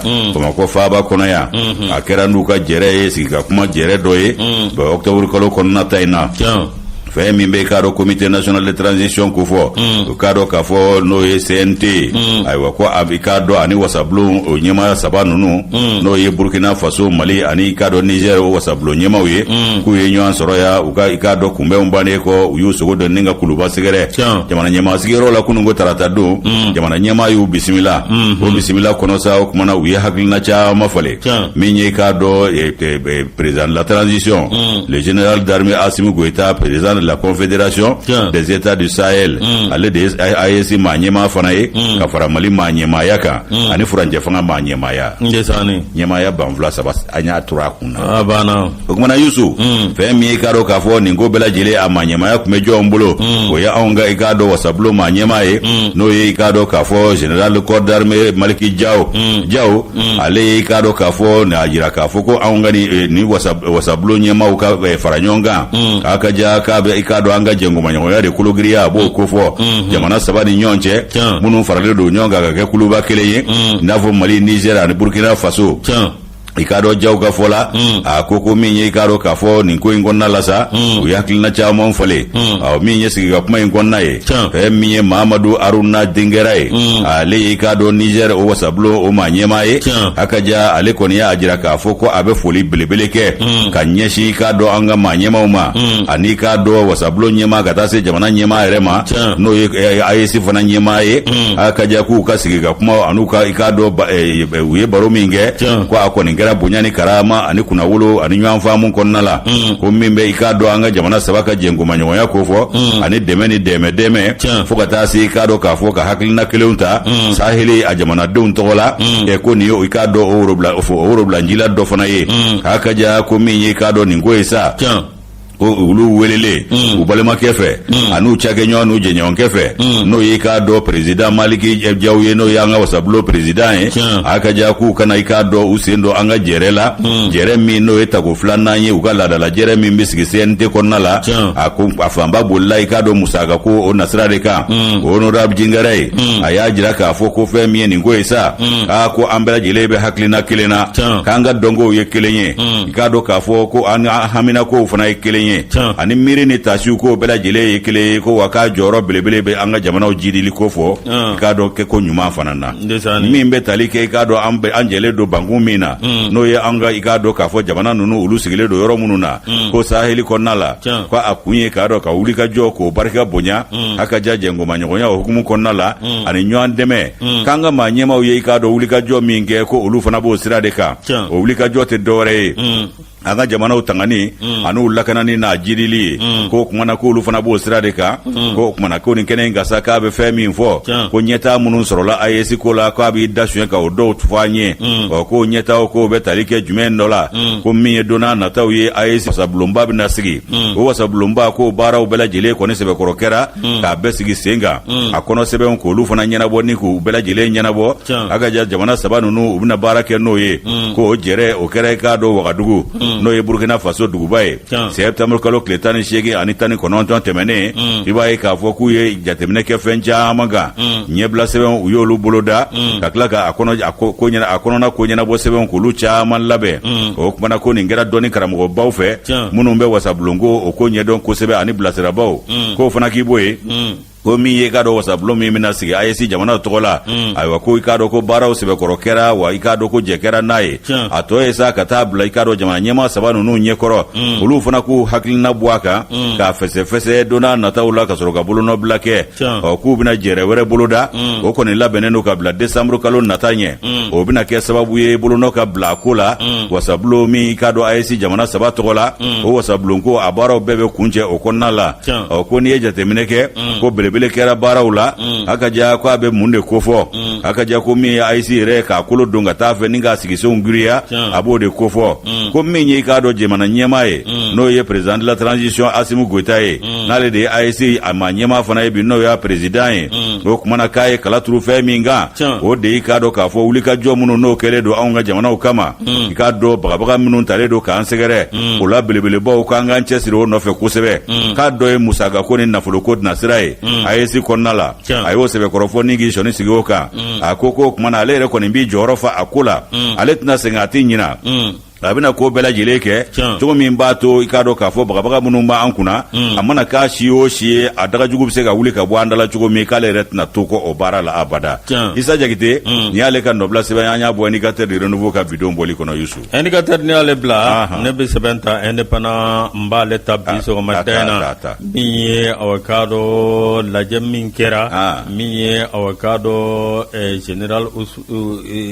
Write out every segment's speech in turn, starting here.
Bamakɔ faaba kɔnɔ yan. A kɛra n'u ka jɛrɛ ye, sigi ka kuma jɛrɛ dɔ ye octobre kalo kɔnɔna ta in na. Fɛn min bɛ i k'a dɔn Comité national de transition ko fɔ, o k'a dɔn k'a fɔ n'o ye CNT ye, ayiwa, ko a i k'a dɔn ani wasabulon o ɲɛmaaya saba ninnu, n'o ye Burkina Faso, Mali ani i k'a dɔn Niger, o wasabulon ɲɛmaaw ye, k'u ye ɲɔgɔn sɔrɔ yan. U ka i k'a dɔn kunbɛnw bannen kɔ, u y'u sogo dɔn ni ka kuluba sɛgɛrɛ jamana ɲɛmaa sigiyɔrɔ la kunun ko tarata don. Jamana ɲɛmaa y'u bisimila. O bisimila kɔnɔ sa, o kumana u ye hakilina caman falen. Min ye i k'a dɔn président de la transition, le général d'armée Assimi Goïta, président de la Confédération des États du Sahel, ale de ye AES maa ɲɛmaa fana ye, ka fara Mali maa ɲɛmaaya kan ani furancɛ fanga maa ɲɛmaaya. Ɲɛmaaya ban fila saba, an y'a tura a kun na. A banna. O kumana, Yusu, fɛn min ye i k'a dɔn k'a fɔ nin ko bɛɛ lajɛlen a maa ɲɛmaaya tun bɛ jɔn bolo, o ye anw ka i k'a dɔn wasabulon maa ɲɛmaa ye, n'o ye i k'a dɔn k'a fɔ général de corps d'armée Maliki Jaw Jaw. Ale ye i k'a dɔn k'a fɔ a jira k'a fɔ ko anw ka nin wasabulon ɲɛmaaw ka fara ɲɔgɔn kan, k'a ka ja k'a bɛ i k'a dɔn an ka jɛnkomaɲɔgɔnya de kologiriya, a b'o kofɔ jamana saba ni ɲɔgɔn cɛ minnu faralen don ɲɔgɔn kan ka kɛ kuluba kelen ye, i n'a fɔ Mali, Niger ani Burkina Faso. I k'a dɔn Jaw ka fɔ la, a ko min ye i k'a dɔn k'a fɔ nin ko in kɔnɔna la sa, u ye hakilina caman falen. Ɔ, min ye sigi ka kuma in kɔnɔna ye, fɛn min ye Mahamadu Aruna Dingera ye, ale ye i k'a dɔn Niger o wasabulon o maa ɲɛmaa ye, a ka ja ale kɔni y'a jira k'a fɔ ko a bɛ foli belebele kɛ ka ɲɛsin i k'a dɔn an ka maa ɲɛmaaw ma, ani i k'a dɔn wasabulon ɲɛmaa ka taa se jamana ɲɛmaa yɛrɛ ma, n'o ye AES fana ɲɛmaa ye. A ka ja k'u ka sigi ka kuma an'u ka i k'a dɔn u ye baro min kɛ, ko a kɔni kɛra bonya ni karama ani kunnawolo ani ɲɔgɔn faamu kɔnɔna la. Ko min bɛ i k'a dɔn an ka jamana saba ka jɛnkomaɲɔgɔnya ko fɔ, ani dɛmɛ ni dɛmɛ dɛmɛ, fo ka taa se i k'a dɔn k'a fɔ ka hakilina kelenw ta saheli a jamanadenw tɔgɔ la, ko nin ye i k'a dɔn o worobilanjila dɔ fana ye. A ka ja ko min ye i k'a dɔn nin ko ye sa, ko olu welelen u balimakɛ fɛ an'u cakɛɲɔgɔn n'u jɛɲɔgɔnkɛ fɛ, n'o ye i k'a dɔn président Maliki Jaw ye, n'o y'an ka wasabulon président ye, a ka ja k'u kana i k'a dɔn u sen don an ka jɛrɛ la, jɛrɛ min n'o ye tako filanan ye, u ka laadala jɛrɛ min bɛ sigi CNT kɔnɔna la. A ko a fanba bolila i k'a dɔn musaka ko o nasira de kan. O honorable Jingɛrɛ ye, a y'a jira k'a fɔ ko fɛn min ye nin ko ye sa, aa, ko an bɛɛ lajɛlen bɛ hakilina kelen na, k'an ka dɔnkow ye kelen ye, i k'a dɔn k'a fɔ ko an ka haminakow fana ye kelen ye, ani miiri ni tasiw ko bɛɛ lajɛlen ye kelen ye, ko wa k'a jɔyɔrɔ belebele bɛ an ka jamanaw jidili ko fɔ i k'a dɔn kɛ ko ɲuman fana na, min bɛ tali kɛ i k'a dɔn an an jɛlen don bankun min na, n'o ye an ka i k'a dɔn k'a fɔ jamana ninnu olu sigilen don yɔrɔ minnu na, ko saheli kɔnɔna la, ko a kun ye k'a dɔn ka wuli ka jɔ k'o barika bonya. A ka ja jɛnkomaɲɔgɔnya o hukumu kɔnɔna la ani ɲɔgɔn dɛmɛ, k'an ka maa ɲɛmaaw ye i k'a dɔn wulikajɔ min kɛ, ko olu fana b'o sira de kan. O wulikajɔ tɛ dɔwɛrɛ ye an ka jamanaw tangani an'u lakanani n'a jidili ye. Ko kumana k'olu fana b'o sira de kan. Ko kumana ko nin kɛnɛ in kan sa, k'a bɛ fɛn min fɔ, ko ɲɛtaa minnu sɔrɔla AES ko la, k'a b'i da suɲɛ ka o dɔw fɔ an ye. Ɔ, k'o ɲɛtaaw k'o bɛ tali kɛ jumɛn dɔ la? Ko min ye don n'a nataw ye, AES wasabulonba bɛna sigi. O wasabulonba k'o baaraw bɛɛ lajɛlen kɔni sɛbɛkɔrɔ kɛra k'a bɛɛ sigi sen kan, a kɔnɔ sɛbɛnw k'olu fana ɲɛnabɔ ni k'u bɛɛ lajɛlen ɲɛnabɔ. A ka ja jamana saba ninnu u bɛna baara kɛ n'o ye, k'o jɛrɛ o kɛra i k'a dɔn Wagadugu, n'o ye Burukina Faso duguba ye, septembre kalo tile 18 ani 19 tɛmɛnen. I b'a ye k'a fɔ k'u ye jateminɛ kɛ fɛn caman kan, ɲɛbila sɛbɛnw u y'olu boloda, ka tila ka a kɔnɔ a ko a kɔnɔna ko ɲɛnabɔ sɛbɛnw k'olu caman labɛn. O kumana ko nin kɛra dɔnni karamɔgɔbaw fɛ minnu bɛ wasabulonko o ko ɲɛdɔn kosɛbɛ ani bilasirabaw. K'o fana k'i bɔ yen, ko min ye i k'a dɔn wasabulon min bɛna sigi AES jamana tɔgɔ la, ayiwa, ko i k'a dɔn ko baaraw sɛbɛkɔrɔ kɛra wa, i k'a dɔn ko jɛ kɛra n'a ye. A tɔ ye sa ka taa bila i k'a dɔn jamana ɲɛmaa saba ninnu ɲɛkɔrɔ, olu fana k'u hakilina bɔ a kan k'a fɛsɛfɛsɛ don n'a nataw la, ka sɔrɔ ka bolonɔbila kɛ. Ɔ, k'u bɛna jɛrɛ wɛrɛ boloda, o kɔni labɛnnen don ka bila décembre kalo nata ɲɛ. O bɛna kɛ sababu ye bolonɔ ka bila a ko la, wasabulon min i k'a dɔn AES jamana saba tɔgɔ la, o wasabulon ko a baaraw bɛɛ bɛ kuncɛ o kɔnɔna la. Ɔ, ko n'i ye jateminɛ kɛ, ko belebele kɛra baaraw la. A ka ja ko a bɛ mun de kofɔ? A ka ja ko min ye AES yɛrɛ k'a kolo don ka taa fɛ ni k'a sigisenw giriya, a b'o de kofɔ. Ko min ye i k'a dɔn jamana ɲɛmaa ye, n'o ye président de la transition Assimi Goïta ye, n'ale de ye AES a maa ɲɛmaa fana ye bi, n'o y'a président ye, o kumana k'a ye kala turu fɛn min kan, o de y'i k'a dɔn k'a fɔ wulikajɔ minnu n'o kɛlen don anw ka jamanaw kama, i k'a dɔn bagabaga minnu talen don k'an sɛgɛrɛ, o la belebelebaw, k'an k'an cɛsiri o nɔfɛ kosɛbɛ, k'a dɔ ye musakako ni nafoloko nasira ye AES kɔnɔna la. A y'o sɛbɛkɔrɔ fɔ ni k'i sɔnni sigi o kan. A ko k'o tuma na ale yɛrɛ kɔni b'i jɔyɔrɔ fa a ko la, ale tɛna sɛgɛn, a tɛ ɲina, a bɛna ko bɛɛ lajɛlen kɛ cogo min b'a to i k'a dɔn k'a fɔ bagabaga minnu b'an kunna, a mana k'a si o si ye, a dagajugu bɛ se ka wuli ka bɔ an da la cogo min, k'ale yɛrɛ tɛna to kɔ o baara la abada. Isa Jakite, nin y'ale ka nɔbila sɛbɛn, an y'a bɔ Indicateur du Renouveau ka bi don bɔli kɔnɔ, Yusu. Indicateur n'i y'ale bila, ne bɛ sɛbɛn ta Indépendant, n b'ale ta bi sɔgɔmada in na. Min ye awa k'a dɔn lajɛ min kɛra, min ye awa k'a dɔn général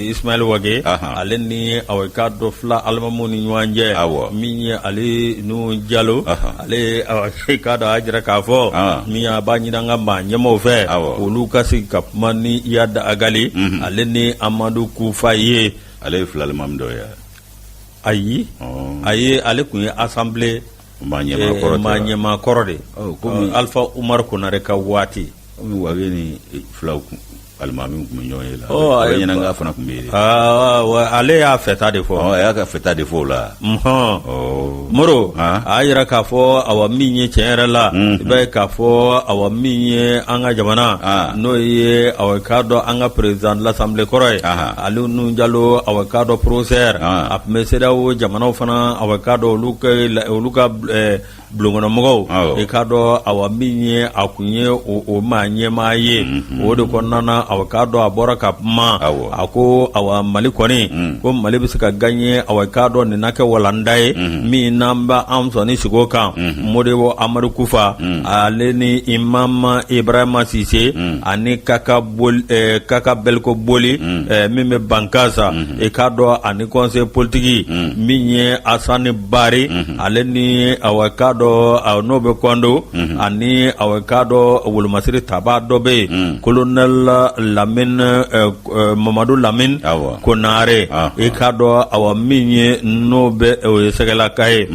Ismaël Wagué, ale ni awa k'a dɔn fila alimamuw ni ɲɔgɔn cɛ, min ye Ali Nuhu Jalo, ale awa k'a dɔn a y'a jira k'a fɔ min a b'a ɲini an ka maa ɲɛmaaw fɛ, olu ka sigi ka kuma ni Iyad Ag Ghali, ale ni Amadu Kufa ye. Ale ye fila alimami dɔ ye? Ayi, ayi, ale tun ye assemblée maa ɲɛmaa kɔrɔ de, Alpha Umaru Konare ka waati. Komi Wagué ni filaw alimami tun bɛ ɲɔgɔn ye la, a bɛ ɲɛnanga fana tun bɛ yen. Ale y'a fɛta de fɔ. A y'a ka fɛta de fɔ o la. Moro, a y'a jira k'a fɔ awa min ye tiɲɛ yɛrɛ la, i b'a ye k'a fɔ awa min ye an ka jamana, n'o ye awa k'a dɔn an ka président de l'assemblée kɔrɔ ye, Ali Nuhu Jalo, awa k'a dɔn professeur, a tun bɛ CEDEAO jamanaw fana, awa k'a dɔn olu ka bulonkɔnɔmɔgɔw, i k'a dɔn awa min ye a kun ye o maa ɲɛmaa ye. O de kɔnɔna na, awa k'a dɔn a bɔra ka kuma, a ko awa Mali kɔni, ko Mali bɛ se ka gagner, awa k'a dɔn nin na kɛ walanda ye min n'an bɛ an sɔnni sigi o kan. Modibo Amadu Kufa, ale ni Imam Ibrahima Sise ani Kaka Kaka Beliko Boli min bɛ Bankasa, i k'a dɔn ani conseil politique min ye Asani Bari, ale ni awa k'a dɔn n'o bɛ Kɔndo, ani awa k'a dɔn wolomasiri tabaa dɔ bɛ yen, colonel Lamine Mamadu Lamine Konare, i k'a dɔn awa min ye n'o bɛ o ye Sɛgɛlaka ye.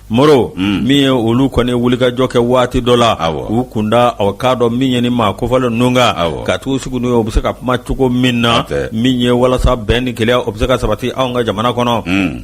Moro, min ye olu kɔni wulikajɔ kɛ waati dɔ la, k'u kunda awa k'a dɔn min ye ni maa kofɔlen ninnu kan, ka t'u sigi n'u ye, u bɛ se ka kuma cogo min na, min ye walasa bɛn ni kelenya o bɛ se ka sabati anw ka jamana kɔnɔ.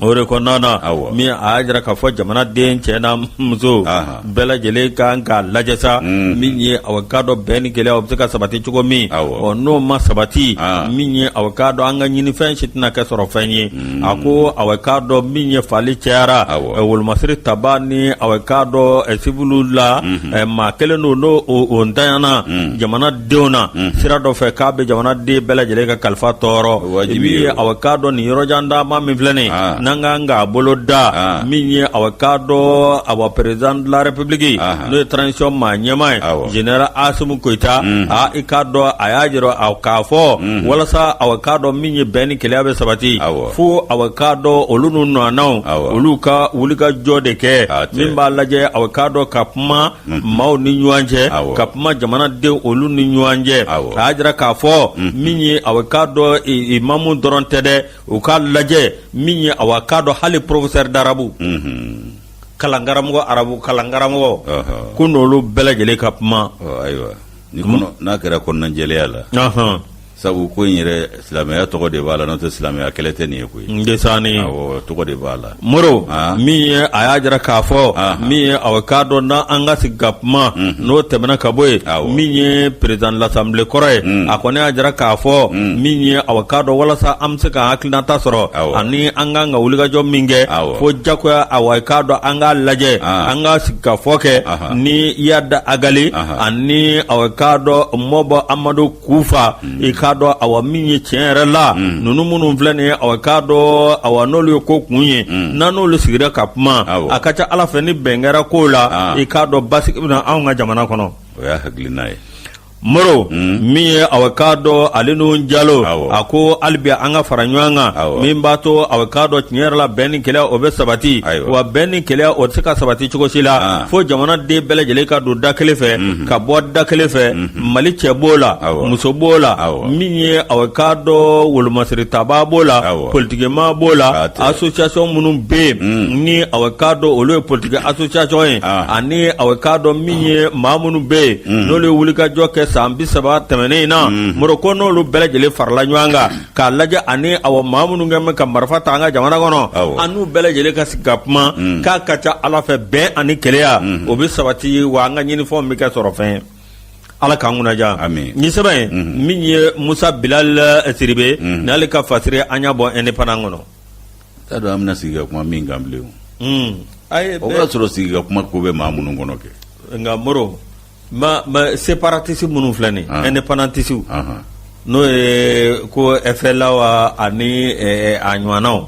O de kɔnɔna na, min a y'a jira k'a fɔ jamanaden cɛ n'a muso bɛɛ lajɛlen kan k'a lajɛ sa, min ye awa k'a dɔn bɛn ni kelenya o bɛ se ka sabati cogo min. Ɔ n'o ma sabati, min ye awa k'a dɔn an ka ɲinifɛn si tɛna kɛ sɔrɔ fɛn ye. A ko awa k'a dɔn min ye fali cayara wolomasiri tabaa ni awa k'a dɔn siwiliw la, maa kelen don n'o o ntanyana jamanadenw na sira dɔ fɛ, k'a bɛ jamanaden bɛɛ lajɛlen ka kalifa tɔɔrɔ. Min ye awa k'a dɔn nin yɔrɔjan taama min filɛ nin, n'an kan k'a bolo da, min ye awa k'a dɔn awa président de la république, n'o ye transition maa ɲɛmaa ye, général Asimi Goyita, aa i k'a dɔn a y'a jira k'a fɔ walasa awa k'a dɔn min ye bɛn ni kelenya bɛ sabati, fo awa k'a dɔn olu n'u nɔnaw olu ka wulikajɔ de kɛ min b'a lajɛ awa k'a dɔn ka kuma maaw ni ɲɔgɔn cɛ, ka kuma jamanadenw olu ni ɲɔgɔn cɛ. A y'a jira k'a fɔ min ye awa k'a dɔn imamu dɔrɔn tɛ dɛ, u k'a lajɛ min ye awa k'a dɔn hali professeur d'arabe, kalankaramɔgɔ, arabu kalankaramɔgɔ, ko n'olu bɛɛ lajɛlen ka kuma. Ayiwa, n'a kɛra kɔnɔnajɛlenya la, sabu ko in yɛrɛ silamɛya tɔgɔ de b'a la, n'o tɛ silamɛya kɛlɛ tɛ nin ye koyi. Ndesanni. Awɔ, tɔgɔ de b'a la. Moro, min ye a y'a jira k'a fɔ min ye awa k'a dɔn n'an ka sigi ka kuma, n'o tɛmɛna ka bɔ yen, min ye président de l'assemblée kɔrɔ ye, a kɔni y'a jira k'a fɔ min ye awa k'a dɔn walasa an bɛ se ka hakilinata sɔrɔ ani an kan ka wulikajɔ min kɛ, fo jagoya awa k'a dɔn an k'a lajɛ, an ka sigi ka fɔ kɛ ni Iyad Ag Ghali ani awa k'a dɔn Mɔbɔ Amadu Kufa. I k'a dɔn awa min ye tiɲɛ yɛrɛ la, ninnu minnu filɛ nin ye, awa k'a dɔn awa n'olu ye ko kun ye, n'an n'olu sigira ka kuma, a ka ca Ala fɛ ni bɛn kɛra ko la, i k'a dɔn basigi bɛ na anw ka jamana kɔnɔ. O y'a hakilina ye. Moro, min ye awa k'a dɔn Ali Nuhu Jalo, a ko hali bi an ka fara ɲɔgɔn kan, min b'a to awa k'a dɔn tiɲɛ yɛrɛ la bɛn ni kelenya o bɛ sabati. Wa bɛn ni kelenya o tɛ se ka sabati cogo si la fo jamanaden bɛɛ lajɛlen ka don da kelen fɛ, ka bɔ da kelen fɛ. Mali cɛ b'o la, muso b'o la, min ye awa k'a dɔn wolomasiri tabaa b'o la, politikimaa b'o la, association minnu bɛ yen ni awa k'a dɔn olu ye politiki association ye, ani awa k'a dɔn min ye maa minnu bɛ yen n'olu ye wulikajɔ kɛ san 30 tɛmɛnen in na. Moro ko n'olu bɛɛ lajɛlen farala ɲɔgɔn kan k'a lajɛ, ani awa maa minnu kɛlen bɛ ka marifa ta an ka jamana kɔnɔ, an n'u bɛɛ lajɛlen ka sigi ka kuma, k'a ka ca Ala fɛ bɛn ani kelenya o bɛ sabati, wa an ka ɲinifɛnw bɛ kɛ sɔrɔfɛn ye. Ala k'an kunnaja. Amin. Nin sɛbɛn in min ye Musa Bilal Sidibe n'ale ka fasiri, an y'a bɔ Indépendant kɔnɔ. T'a dɔn an bɛna sigi ka kuma min kan bilen o. O b'a sɔrɔ sigi ka kuma ko bɛ maa minnu kɔnɔ kɛ. Nka Moro, ma séparatiste minnu filɛ nin, indépendantiste, n'o ye ko FLA wa ani a ɲɔgɔnnaw,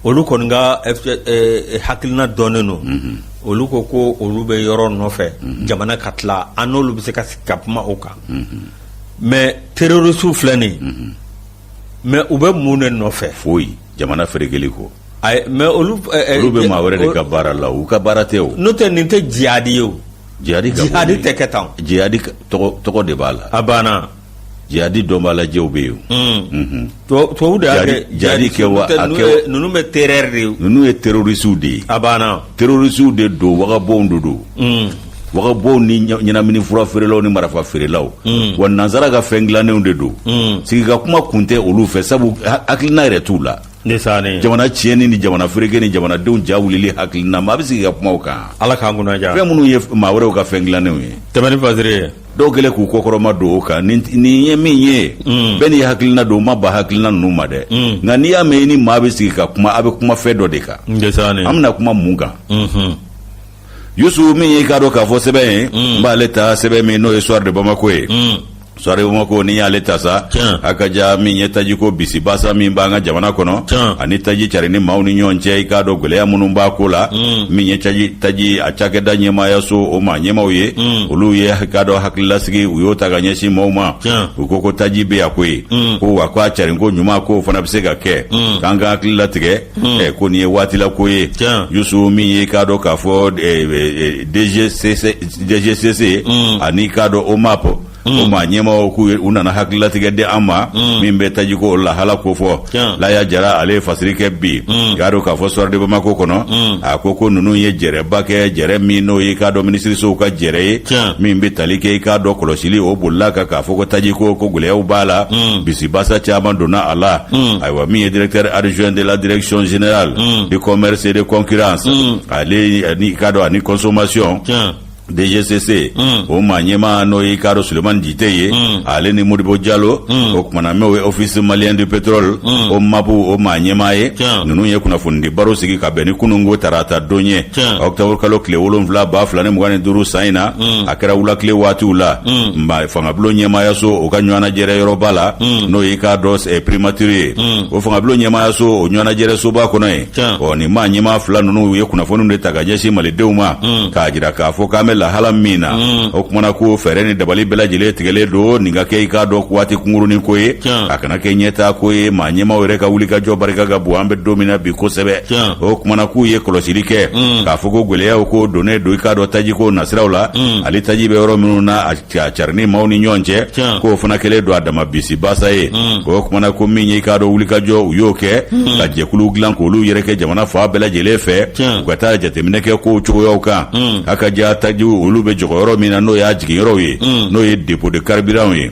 olu kɔni ka hakilina dɔnnen don. Olu ko ko olu bɛ yɔrɔ nɔfɛ jamana ka tila, an n'olu bɛ se ka sigi ka kuma o kan. Mais terroriste filɛ nin, mais u bɛ mun de nɔfɛ? Foyi, jamana ferekeli kɔ. Mais olu Olu bɛ maa wɛrɛ de ka baara la, u ka baara tɛ o. N'o tɛ, nin tɛ jihadi ye o. Jihadi. Jihadi tɛ kɛ tan. Jihadi tɔgɔ de b'a la. A banna. Jihadi dɔnbaalajɛw bɛ yen. Tubabu de y'a kɛ. Jihadi kɛ wa a kɛ. Ninnu bɛ terreur de ye. Ninnu ye terroristew de ye. A banna. Terroristew de don, wagabɔnw de don, wagabɔnw ni ɲɛnamini fura feerelaw ni marifa feerelaw wa, nansara ka fɛn dilannenw de don. Sigi ka kuma kun tɛ olu fɛ, sabu hakilina yɛrɛ t'u la. Jamana tiɲɛni ni jamana fereke ni jamanadenw ja wulili hakilina, maa bɛ sigi ka kuma o kan? Ala k'an kunna diya. Fɛn minnu ye maa wɛrɛw ka fɛn dilannenw ye. Tɛmɛ ni fasiri ye. Dɔw kɛlen k'u kɔkɔrɔma don o kan. Nin ye min ye, bɛɛ n'i hakilina don. U ma ban hakilina ninnu ma dɛ, nka n'i y'a mɛn i ni maa bɛ sigi ka kuma, a bɛ kuma fɛn dɔ de kan. An bɛna kuma mun kan? Yusu, min ye, k'a dɔn k'a fɔ sɛbɛn ye, n b'ale ta, sɛbɛn min n'o ye Soir de Bamako ye. Soir de Bamako, n'i y'ale ta sa, a ka ja min ye tajiko bisibasa min b'an ka jamana kɔnɔ ani taji cari ni maaw ni ɲɔgɔn cɛ, i k'a dɔn gɛlɛya minnu b'a ko la. Min ye taji a cakɛda ɲɛmaayaso, o maa ɲɛmaaw ye, olu ye, k'a dɔn, hakililasigi u y'o ta ka ɲɛsin maaw ma. U ko ko taji bɛ yan koyi, ko wa ko a carinko ɲuman k'o fana bɛ se ka kɛ, k'an ka hakili latigɛ ko nin ye waatila ko ye. Yusu, min ye, k'a dɔn k'a fɔ DGCC ani k'a dɔn OMAP, o maa ɲɛmaaw, k'u u nana hakililatigɛ di an ma min bɛ tajiko lahala kofɔ. Laya Jara, ale ye fasiri kɛ bi, k'a dɔn k'a fɔ Soir de Bamako kɔnɔ. A ko ko ninnu ye jɛrɛba kɛ, jɛrɛ min n'o ye, k'a dɔn, minisirisow ka jɛrɛ ye min bɛ tali kɛ, i k'a dɔn, kɔlɔsili o bolila kan k'a fɔ ko tajiko ko gɛlɛyaw b'a la, bisibasa caman donna a la. Ayiwa, min ye directeur adjoint de la direction générale du commerce et de concurrence, ale ani k'a dɔn ani consommation, DGCC, o maa ɲɛmaa n'o ye, k'a dɔn, Sulemani Jite ye, ale ni Modibo Jalo, o kumana n'o ye Office malien du pétrole, OMAP, o maa ɲɛmaa ye. Ninnu ye kunnafonidi baro sigi ka bɛn ni kununko tarata don ye, octobre kalo tile 7 2025 san in na. A kɛra wulakile waatiw la, fangabulon ɲɛmaayaso o ka ɲɔgɔnnajɛrɛ yɔrɔba la, n'o ye, k'a dɔn, primature ye. O fangabulon ɲɛmaayaso o ɲɔgɔnnajɛrɛsoba kɔnɔ yen, ɔ nin maa ɲɛmaa fila ninnu ye kunnafoniw de ta ka ɲɛsin malidenw ma, k'a jira k'a fɔ k'an bɛ lahala min na. O kumana ko fɛɛrɛ ni dabali bɛɛ lajɛlen tigɛlen don, nin ka kɛ, i k'a dɔn, waati kunkurunin ko ye, a kana kɛ ɲɛtaa ko ye. Maa ɲɛmaaw yɛrɛ ka wulikajɔ barika ka bon an bɛ don min na bi kosɛbɛ. O kumana k'u ye kɔlɔsili kɛ k'a fɔ ko gɛlɛyaw ko donnen don, i k'a dɔn, tajiko nasiraw la, ale taji bɛ yɔrɔ minnu na, a carinni maaw ni ɲɔgɔn cɛ, k'o fana kɛlen don a dama bisibasa ye. O kumana ko min ye, i k'a dɔn, wulikajɔ u y'o kɛ ka jɛkulu dilan k'olu yɛrɛ kɛ jamana fan bɛɛ lajɛlen fɛ, u ka taa jateminɛ kɛ kow cogoyaw kan. A ka ja tajiw olu bɛ jɔgɔ yɔrɔ min na, n'o y'a jigin yɔrɔw ye, n'o ye dépôt de carburant ye,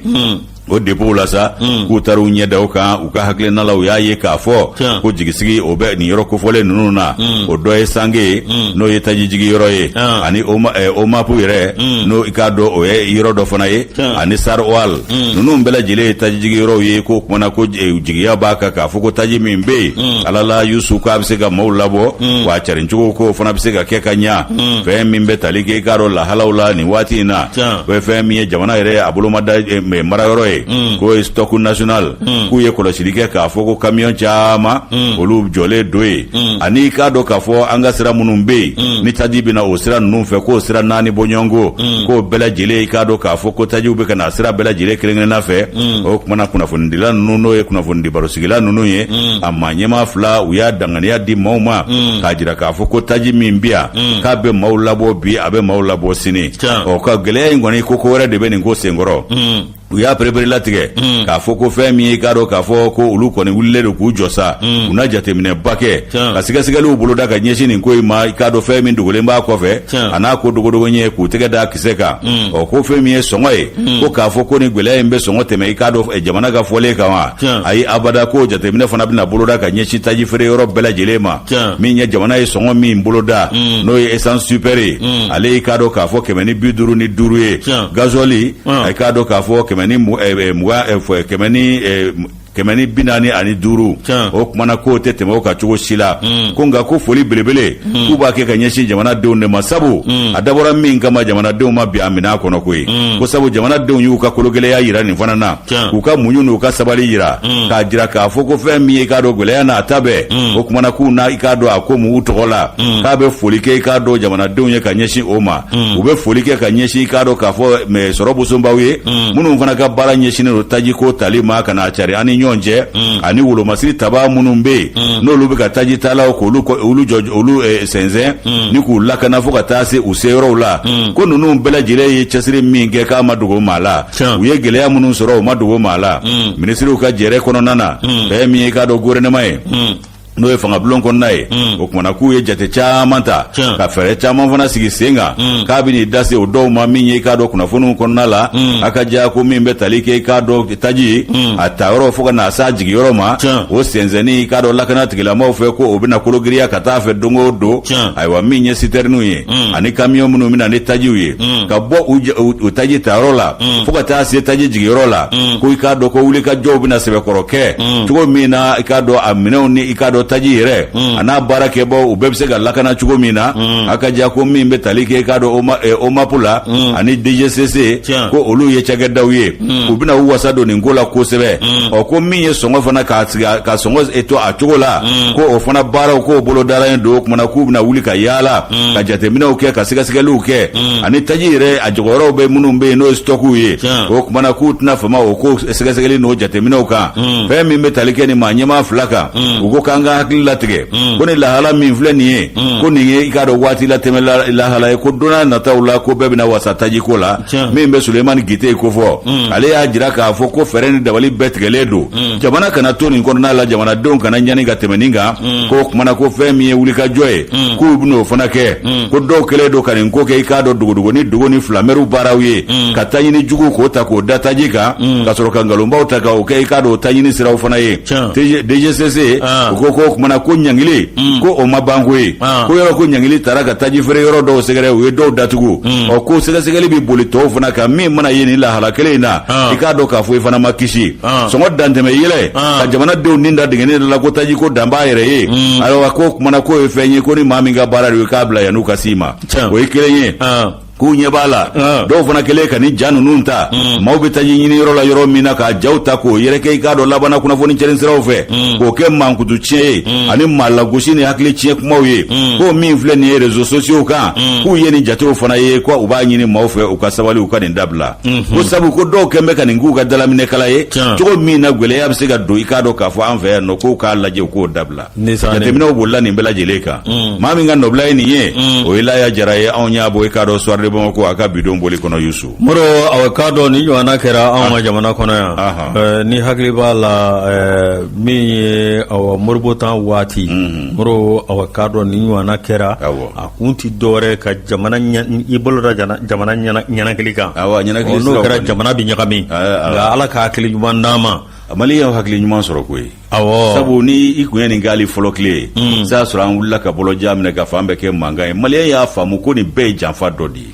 o dépôt la sa, k'u taara u ɲɛ da o kan. U ka hakilina la, u y'a ye k'a fɔ ko jigisigi o bɛ nin yɔrɔ kofɔlen ninnu na. O dɔ ye Sange ye, n'o ye tajijigi yɔrɔ ye, ani OMAP yɛrɛ, n'o i k'a dɔn o ye yɔrɔ dɔ fana ye, ani SAR Oil. Ninnu bɛɛ lajɛlen ye tajijigi yɔrɔw ye. Ko kumana ko jigiya b'a kan k'a fɔ ko taji min bɛ yen, ala la Yusu, k'a bɛ se ka maaw labɔ, wa a carincogo k'o fana bɛ se ka kɛ ka ɲa. Fɛn min bɛ tali kɛ, i k'a dɔn, lahalaw la nin waati in na, o ye fɛn min ye jamana yɛrɛ a bolomada marayɔrɔ ye, k'o ye stock national, k'u ye kɔlɔsili kɛ k'a fɔ ko kamiyɔn caman olu jɔlen don yen, ani k'a dɔn k'a fɔ an ka sira minnu bɛ yen ni taji bɛ na o sira ninnu fɛ, k'o sira naani bɔɲɔgɔnko, k'o bɛɛ lajɛlen, i k'a dɔn k'a fɔ ko tajiw bɛ ka na sira bɛɛ lajɛlen kelen-kelenna fɛ. O kumana kunnafonidila ninnu, n'o ye kunnafonidi barosigila ninnu ye, a maa ɲɛmaa fila, u y'a danganiya di maaw ma k'a jira k'a fɔ ko taji min bɛ yan, k'a bɛ maaw labɔ bi, a bɛ maaw labɔ sini. Ɔ ka gɛlɛya in kɔni ko ko wɛrɛ de bɛ nin ko senkɔrɔ. U y'a perepere latigɛ k'a fɔ ko fɛn min ye, i k'a dɔn k'a fɔ ko olu kɔni wulilen don k'u jɔ sa, u na jateminɛba kɛ ka sɛgɛsɛgɛliw boloda ka ɲɛsin nin ko in ma, i k'a dɔn fɛn min dogolen b'a kɔfɛ, a n'a ko dogodogo ɲɛ, k'u tɛgɛ da kisɛ kan. Ɔ, ko fɛn min ye sɔngɔ ye, ko k'a fɔ ko ni gɛlɛya in bɛ sɔngɔ tɛmɛ, i k'a dɔn jamana ka fɔlen kan wa? Ayi, abada. Ko jateminɛ fana bɛna boloda ka ɲɛsin taji feere yɔrɔ bɛɛ lajɛlen ma. Min ye jamana ye sɔngɔ min boloda, n'o ye essence super ye, ale i k'a dɔn k'a fɔ 155 ye, gasoil i k'a dɔn k'a fɔ kɛmɛ ni mugan, 145. O kumana k'o tɛ tɛmɛ o kan cogo si la. Ko nka ko foli belebele k'u b'a kɛ ka ɲɛsin jamanadenw de ma, sabu a dabɔra min kama, jamanadenw ma bin a minɛn kɔnɔ koyi. Ko sabu jamanadenw y'u ka kologɛlɛya yira nin fana na, k'u ka muɲu n'u ka sabali yira, k'a jira k'a fɔ ko fɛn min ye, i k'a dɔn, gɛlɛya n'a ta bɛɛ, o kumana k'u na, i k'a dɔn, a ko mun u tɔgɔ la, k'a bɛ foli kɛ, i k'a dɔn, jamanadenw ye ka ɲɛsin o ma. U bɛ foli kɛ ka ɲɛsin, i k'a dɔn k'a fɔ sɔrɔ bosonbaw ye, minnu fana ka baara ɲɛsinnen don tajiko tali ma ka n'a cari an ni ɲɔgɔn cɛ, ani wolomasiri tabaa minnu bɛ yen, n'olu bɛ ka taji talaw k'olu olu jɔ, olu sɛnsɛn ni k'u lakana fo ka taa se u seyɔrɔw la. Ko ninnu bɛɛ lajɛlen ye cɛsiri min kɛ, k'a ma dogo maa la. U ye gɛlɛya minnu sɔrɔ, u ma dogo maa la. Minisiriw ka jɛrɛ kɔnɔna na, fɛn min ye, i k'a dɔn, gouvernement ye, n'o ye fangabulon kɔnɔna ye, o kumana k'u ye jate caman ta ka fɛɛrɛ caman fana sigi sen kan, k'a bɛ n'i da se o dɔw ma. Min ye, i k'a dɔn, kunnafoniw kɔnɔna la, a ka diya ko min bɛ tali kɛ, i k'a dɔn, taji ye a ta yɔrɔ fo ka na s'a jigiyɔrɔ ma, o sɛnsɛnni, i k'a dɔn, lakana tigilamaaw fɛ, ko o bɛna kologiriya ka taa fɛ don o don. Ayiwa, min ye sitɛriniw ye ani kamiyɔn minnu bɛ na ni tajiw ye ka bɔ u taji tayɔrɔ la fo ka taa se taji jigiyɔrɔ la, ko i k'a dɔn ko wulikajɔw bɛna sɛbɛkɔrɔ kɛ cogo min na, i k'a dɔn, a minɛnw ni, i k'a dɔn, taji yɛrɛ a n'a baarakɛbaw, u bɛɛ bɛ se ka lakana cogo min na. A ka diya ko min bɛ tali kɛ, i k'a dɔn, OMAP la ani DGCC, ko olu ye cakɛdaw ye, u bɛna u wasa don nin ko la kosɛbɛ. Ɔ, ko min ye sɔngɔ fana, k'a sigi ka sɔngɔ to a cogo la, ko o fana baaraw k'o bolodalen don. O kumana k'u bɛna wuli ka yaala ka jateminɛw kɛ, ka sɛgɛsɛgɛliw kɛ, ani taji yɛrɛ a jɔyɔrɔw bɛ minnu bɛ yen, n'o ye stɔkuw ye. O kumana k'u tɛna fama o ko sɛgɛsɛgɛli n'o jateminɛw kan. Fɛn min bɛ tali kɛ nin maa ɲɛmaa fila kan, u ko k'an ka hakili latigɛ ko ni lahala min filɛ nin ye, ko nin ye, i k'a dɔn, waati latɛmɛ lahala ye, ko don nataw la ko bɛɛ bɛna wasa tajiko la. Min bɛ Sulemani Gite kofɔ, ale y'a jira k'a fɔ ko fɛɛrɛ ni dabali bɛɛ tigɛlen don, jamana kana to nin kɔnɔna la, jamanadenw kana ɲani ka tɛmɛ nin kan. Ko kumana ko fɛn min ye wulikajɔ ye, k'u bɛn'o fana kɛ. Ko dɔw kɛlen don ka nin ko kɛ, i k'a dɔn, dogodogo ni dogo ni filamɛriw baaraw ye, ka taɲini jugu k'o ta k'o da taji kan, ka sɔrɔ ka nkalonbaw ta k'o kɛ, i k'a dɔn, o taɲini siraw fana ye. DGCC u ko k'o kumana ko ɲangili ko o ma ban koyi. Ko yɔrɔ ko ɲangili taara ka taji feere yɔrɔ dɔw sɛgɛrɛ, u ye dɔw datugu. Ɔ, ko sɛgɛsɛgɛli bɛ boli tɔw fana kan. Min mana ye nin lahala kelen in na, i k'a dɔn k'a fɔ i fana ma kisi. Sɔngɔ dantɛmɛ yɛlɛ ka jamanadenw ni da dingɛnin dɔ la, ko taji ko dan b'a yɛrɛ ye. Ayiwa, ko kumana k'o ye fɛn ye ko ni maa min ka baara don, i k'a bila yann'u ka s'i ma. O ye kelen ye. K'u ɲɛ b'a la, dɔw fana kɛlen ka nin ja ninnu ta, maaw bɛ taji ɲini yɔrɔ la yɔrɔ min na, k'a jaw ta k'o yɛrɛkɛ, i k'a dɔn, labana kunnafoni cɛrin siraw fɛ, k'o kɛ mankutu tiɲɛ ye ani maa lagosi ni hakili tiɲɛ kumaw ye. Ko min filɛ nin ye réseaux sociaux kan, k'u ye nin jatew fana ye, ko u b'a ɲini maaw fɛ u ka sabali, u ka nin dabila. Ko sabu ko dɔw kɛn bɛ ka nin k'u ka dalaminɛkala ye, cogo min na gɛlɛya bɛ se ka don, i k'a dɔn k'a fɔ an fɛ yan nɔ, k'u k'a lajɛ, u k'o dabila. Jateminɛw bolila nin bɛɛ lajɛlen kan. Maa min ka nɔbila ye nin ye, o ye Laya Jara ye. Anw y'a bɔ, i k'a dɔn, Soir de Bamako a ka bidon boli kɔnɔ, Yusu. Moro, aw k'a dɔn nin ɲɔgɔnna kɛra anw ka jamana kɔnɔ yan. Ni hakili b'a la, min ye awa Modibo tan waati, Moro, aw k'a dɔn nin ɲɔgɔnna kɛra. A kun tɛ dɔwɛrɛ ka jamana i bolo da jamana ɲɛnakili kan. N'o kɛra, jamana bɛ ɲagami. Nka Ala ka hakili ɲuman d'an ma. Maliyɛnw hakili ɲuman sɔrɔ koyi. Sabu ni i kun ye nin k'ale fɔlɔ tile ye, s'a sɔrɔ an wulila ka bɔlɔja minɛ ka fan bɛɛ kɛ mankan ye. Maliyɛn y'a faamu ko nin bɛɛ ye janfa dɔ de ye.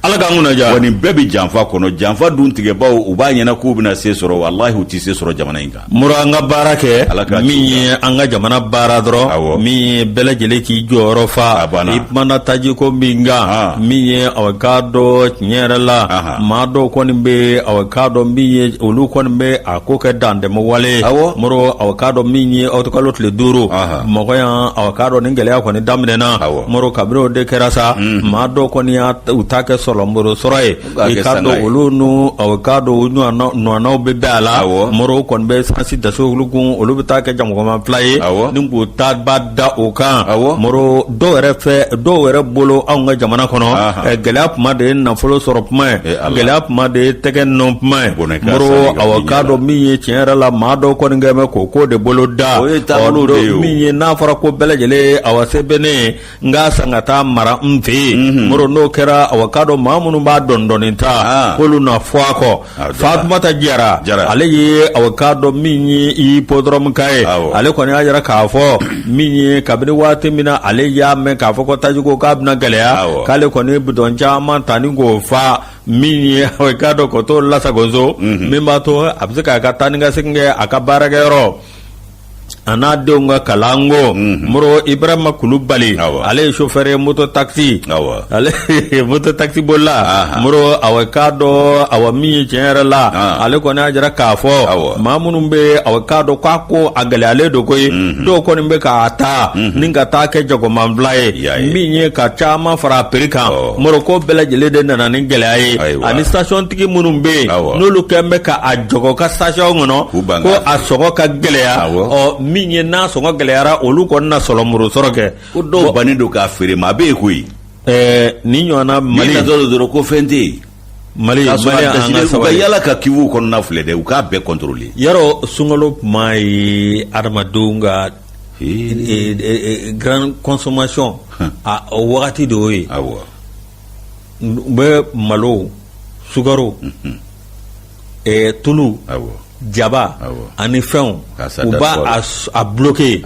Ala k'an kunna diya. Wa nin bɛɛ bɛ janfa kɔnɔ. Janfa dun tigɛbaw, u b'a ɲɛna k'u bɛna se sɔrɔ, walahi u tɛ se sɔrɔ jamana in kan. Moro, an ka baara kɛ. Ala ka min ye an ka jamana baara dɔrɔn, min ye bɛɛ lajɛlen k'i jɔyɔrɔ fa. I kumana tajiko min kan, min ye aw k'a dɔn tiɲɛ yɛrɛ la, maa dɔw kɔni bɛ, aw k'a dɔn, min ye olu kɔni bɛ a ko kɛ dantɛmɛ wale. Moro, aw k'a dɔn min ye ɔkutɔburukalo tile 5 Bamakɔ yan, aw k'a dɔn nin gɛlɛya kɔni daminɛna. Moro, kabini o de kɛra sa, maa dɔw kɔni y'a u ta kɛ sɔrɔ. sɔlɔnboro sɔrɔ ye i k'a dɔn olu n'u awa k'a dɔn u ɲɔgɔnnaw bɛ bɛn a la moro kɔni bɛ esansi dasulu kun olu bɛ taa kɛ jamana fila ye ni k'u ta ba da o kan moro dɔw yɛrɛ fɛ dɔw yɛrɛ bolo anw ka jamana kɔnɔ gɛlɛya kuma de ye nafolo sɔrɔ kuma ye gɛlɛya kuma de ye tɛgɛ nɔ kuma ye moro awa k'a dɔn min ye tiɲɛ yɛrɛ la maa dɔw kɔni kɛ bɛ k'o ko de bolo da min ye n'a fɔra ko bɛɛ lajɛlen awa se bɛ ne ye n k'a san ka taa mara n fɛ yen mhm. moro n'o kɛra awa k'a dɔn maa minnu b'a dɔɔni ta ah. k'olu na fɔ a kɔ ah, fatumata jara ale ye awa k'a dɔn min ye hippodrome ka ye ale kɔni y'a jira k'a fɔ min ye kabini waati min na ale y'a mɛn k'a fɔ ko tajiko k'a bɛna gɛlɛya k'ale kɔni ye bidɔn caman ta ni k'o fa min ye awa k'a dɔn k'o t'o lasago so mhm. min b'a to a bɛ se k'a ka taa ni ka segin kɛ a ka baarakɛyɔrɔ a n'a denw ka kalanko mhm. moro ibrahima kulubali ale ye chauffeur ye moto taxi ale moto taxi bolila moro awa k'a dɔn awa min ye tiɲɛ yɛrɛ la ah. ale kɔni y'a jira k'a fɔ maa minnu bɛ awa k'a dɔn k'a ko a gɛlɛyalen don koyi mhm. dɔw kɔni bɛ k'a ta mhm. ni ka taa kɛ jagomanfila ye min ye ka caman fara a prix kan moro ko bɛɛ lajɛlen de nana ni gɛlɛya ye ani station tigi minnu bɛ yen n'olu kɛn bɛ ka a jɔgɔ ka station kɔnɔ ko a sɔngɔ ka gɛlɛya ɔ min ye n'a sɔngɔ gɛlɛyara olu kɔni na sɔlɔmuru sɔrɔ kɛ ko dɔw bannen don k'a feere ma a bɛ yen koyi ɛɛ nin ɲɔgɔnna mali dɔrɔn ko fɛn tɛ yen mali mali an ka sabali u ka yala ka cuve kɔnɔna filɛ dɛ u k'a bɛɛ contrôler yarɔ sunkalo tuma ye adamadenw ka grande consommation a wagati de y'o ye awɔ u bɛ malo sukaro tulu jaba ani fɛnw u b'a a bloqué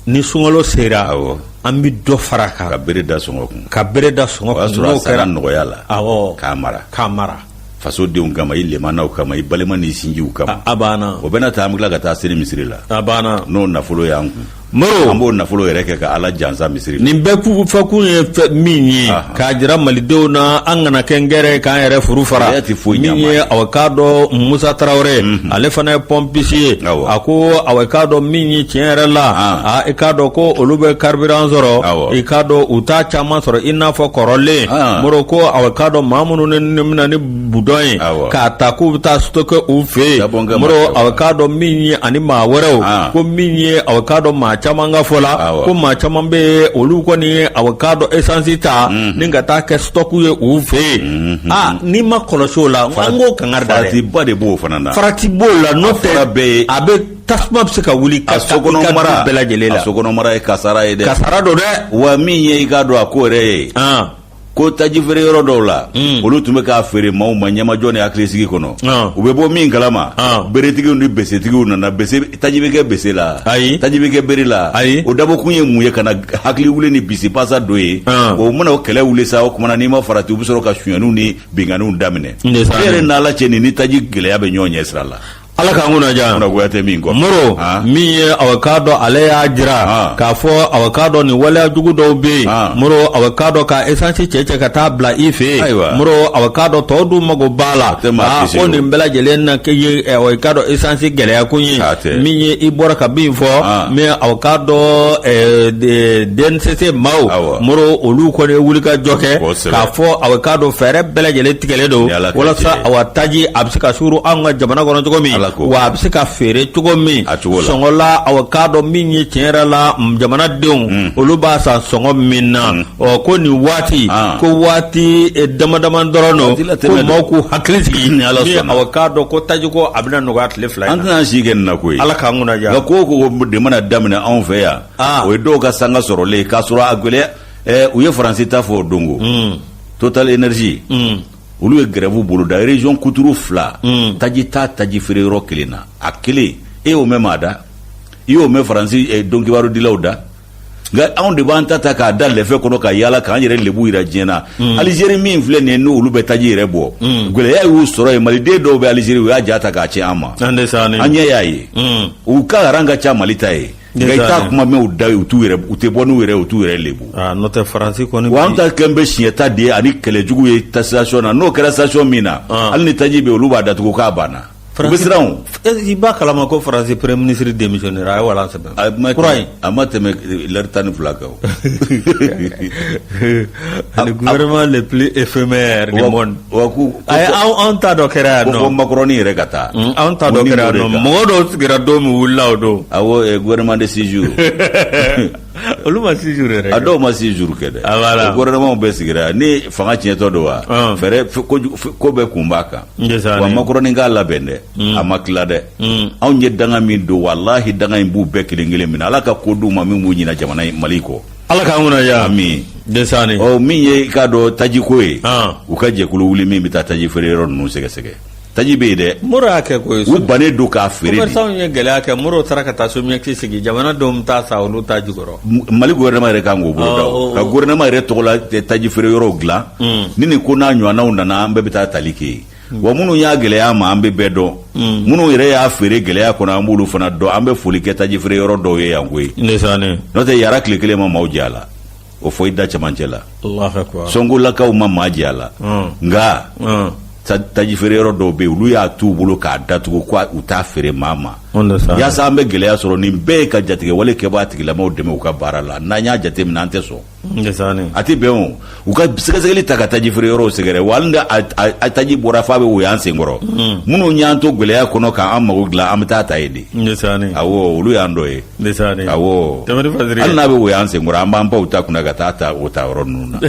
ni sunkalo sera an bɛ dɔ fara kan ka bere da sɔngɔ kun ka bere da sɔngɔ kun n'o kɛra nɔgɔya la k'a mara k'a mara fasodenw kama i lemanaw kama i balima ni sinjiw kama a banna o bɛna taa an bɛ tila ka taa seli misiri la a banna n'o nafolo y'an kun Moro an b'o nafolo yɛrɛ kɛ ka ala jansa misiri nin bɛɛ fɔkun ye min ye k'a jira malidenw na an kana kɛ ngɛrɛ k'an yɛrɛ furu fara min ye awa k'a dɔn musa tarawele mhm. ale fana ye pɔnpisi ye a ko awa k'a dɔn min ye tiɲɛ yɛrɛ la a i k'a dɔn ko olu bɛ carburant sɔrɔ i k'a dɔn u t'a caman sɔrɔ i n'a fɔ kɔrɔlen moro ko awa k'a dɔn maa minnu ni bɛna ni budɔn ye k'a ta k'u bɛ taa stocké u fɛ yen moro awa k'a dɔn min ye ani maa wɛrɛw ah. ko min ye awa k'a dɔn maa caman ka fɔ la ko maa caman bɛ yen olu kɔni ye awa k'a dɔn esansi ta mhm. ni ka taa kɛ stock ye u fɛ yen mhm. aa n'i ma kɔlɔsi o la an k'o kangari da dɛ faratiba de b'o fana na farati b'o la n'o tɛ a bɛ tasuma bɛ se ka wuli ka sokɔnɔ mara bɛɛ lajɛlen la a sokɔnɔ mara ye kasara ye dɛ kasara don dɛ wa min ye i k'a dɔn a ko yɛrɛ ye ah. ko taji feere yɔrɔ dɔw la mm. olu tun bɛ k'a feere maaw ma ɲɛmajɔ ni hakilisigi kɔnɔ ah. u bɛ bɔ min kalama ah. beretigiw ni besetigiw nana bese taji bɛ kɛ bese la ayi taji bɛ kɛ bere la ayi o dabɔkun ye mun ye ka na hakili wuli ni bisipasa dɔ ye ah. o mana o kɛlɛ wuli sa o tuma na n'i ma farati u bɛ sɔrɔ ka sonyaniw ni binkanniw daminɛ e yɛrɛ n'ala cɛ nin ni taji gɛlɛya bɛ ɲɔgɔn ɲɛ sira la Ala k'an kunna diya kunnagoya tɛ min kɔ moro min ye awa k'a dɔn ale y'a jira k'a fɔ awa k'a dɔn nin waleya jugu dɔw bɛ yen moro awa k'a dɔn ka esansi cɛ cɛ ka taa bila i fɛ yen moro awa k'a dɔn tɔw dun mago b'a la ko nin bɛɛ lajɛlen na kɛ ye awa k'a dɔn esansi gɛlɛya kun ye min ye i bɔra ka min fɔ min awa k'a dɔn DNCC maaw moro olu kɔni ye wulikajɔ kɛ k'a fɔ awa k'a dɔn fɛɛrɛ bɛɛ lajɛlen tigɛlen don walasa awa taji a bɛ se ka suuru anw ka jamana kɔnɔ cogo min wa a bɛ se ka feere cogo min sɔngɔ la awa k'a dɔn min ye tiɲɛ yɛrɛ la jamanadenw mm. olu b'a san sɔngɔ min na mm. ɔ ko nin waati ah. ko waati eh, dama dama dɔrɔn don ko maaw k'u hakili sigi min awa k'a dɔn ko tajiko a bɛna nɔgɔya tile fila in na an tɛna si kɛ nin na koyi ala k'an kunna diya nka ko o ko de mana daminɛ anw fɛ yan ah. o ye dɔw ka sanga sɔrɔlen k'a sɔrɔ a gɛlɛya eh, u ye faransi ta fɔ o dongo mm. Total Energie mm. olu ye grève boloda région kuturu fila mm. taji t'a taji feere yɔrɔ kelen na a kelen e y'o mɛn maa da i y'o mɛn faransi eh, donkibaru dilaw da nka anw de b'an ta ta k'a da lɛfɛ kɔnɔ ka yaala k'an yɛrɛ lebu yira diɲɛ na mm. alizeri min filɛ nin ye n'olu bɛ taji yɛrɛ bɔ mm. gɛlɛya y'u sɔrɔ yen maliden dɔw bɛ alizeri u y'a ja ta k'a ci an ma an ɲɛ y'a ye mm. u ka rang ka ca mali ta ye nka i t'a kuma mɛn u da u t'u yɛrɛ u tɛ bɔ n'u yɛrɛ u t'u yɛrɛ lebu n'o tɛ faransi kɔni wa an ta kɛn bɛ siɲɛ ta de ye ani kɛlɛjugu ye ta station na n'o kɛra station min na hali ni taji bɛ olu b'a datugu k'a banna U bɛ siran o. I b'a kalama ko Faransi premier ministre démissionné a ye walan sɛbɛn. Kura in. A ma tɛmɛ lɛri 12 kan o. Le gouvernement le plus éphémère du monde. Wa ko Ayi, anw ta dɔ kɛra yan ko nɔ. fɔ Macron yɛrɛ ka taa. Anw ta dɔ kɛra yan nɔ. Mɔgɔ dɔw sigira don min wulila o don. Awɔ, gouvernement de 6 jours. Olu ma 6 jours yɛrɛ A kɛ. dɔw ma 6 jours kɛ dɛ. Ah, voilà. O gouvernement bɛɛ sigira ni fanga tiɲɛtɔ don wa. Ah. Fɛɛrɛ ko bɛɛ kun b'a kan. Ndesaane. Wa Macron k'a labɛn dɛ. A ma tila dɛ. Anw ye danga min don, walahi danga in b'u bɛɛ kelen kelen minɛ. Ala ka ko d'u ma min b'u ɲinɛ jamana in Mali kɔ. Ala k'an kunna diya. Ami. Ndesaane. Ɔ, min ye i k'a dɔn tajiko ye. Ah. U ka jɛkulu wuli min bɛ taa taji feere yɔrɔ ninnu sɛgɛsɛgɛ. Taji bɛ yen dɛ. Moro y'a kɛ koyi. U bannen don k'a feere de. Commerçant ye gɛlɛya kɛ, Moro taara ka taa SOMIEX sigi, jamana denw bɛ taa sa olu ta jukɔrɔ. Mali gouvernement yɛrɛ kan k'o bolo da o. Ah, Ka gouvernement yɛrɛ tɔgɔ la taji feere yɔrɔw dilan. Ni nin ko n'a ɲɔgɔnnaw nana, an bɛɛ bɛ taa tali kɛ yen. Wa minnu y'a gɛlɛya ma, an bɛ bɛɛ dɔn. Minnu yɛrɛ y'a feere gɛlɛya kɔnɔ, an b'olu fana dɔn. An bɛ foli kɛ taji feere yɔrɔ dɔw ye yan koyi. Ndesaane. N'o tɛ, yara tile kelen ma maaw jɛ a la. O fɔ i da cɛmancɛ la. Allahu akbar. Sɔnkolakaw ma maa jɛ a la. Nka taji feere yɔrɔ dɔw bɛ yen, olu y'a t'u bolo k'a datugu ko u t'a feere maa ma. Yaasa an bɛ gɛlɛya sɔrɔ nin bɛɛ ye ka jatigɛwale kɛbaa tigilamaw dɛmɛ u ka baara la. N'an y'a jateminɛ, an tɛ sɔn. A tɛ bɛn o. U ka sɛgɛsɛgɛli ta ka taji feere yɔrɔw sɛgɛrɛ. Wa hali ni a taji bɔra f'a bɛ woyo an senkɔrɔ, minnu y'an to gɛlɛya kɔnɔ k'an mago dilan, an bɛ taa ta yen de. Awɔ, olu y'an dɔ ye. Awɔ, hali n'a bɛ woyo an senkɔrɔ, an b'an baw ta kunna ka taa ta o ta yɔrɔ ninnu na.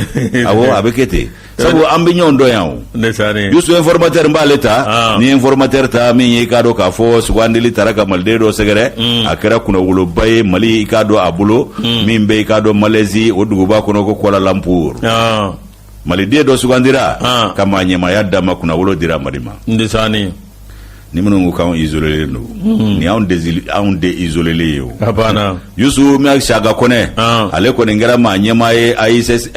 Awɔ, a bɛ kɛ ten, sabu an bɛ ɲɔgɔn dɔn yan o. Yusu, Informateur n b'ale ta. Ni Informateur ta, min ye i k'a dɔn k'a fɔ sugandili taara ka maliden dɔ sɛgɛrɛ, a kɛra kunnawoloba ye Mali i k'a dɔn a bolo, min bɛ i k'a dɔn Malaisie o duguba kɔnɔ ko Kuala Lumpur. Maliden dɔ sugandira ka maa ɲɛmaaya d'a ma, kunnawolo dira Mali ma. Ni minnu ko k'anw isolélen don, nin y'anw anw de isolélen ye o. A banna. Yusu Saka Kɔnɛ, ale kɔni kɛra maa ɲɛmaa ye AISS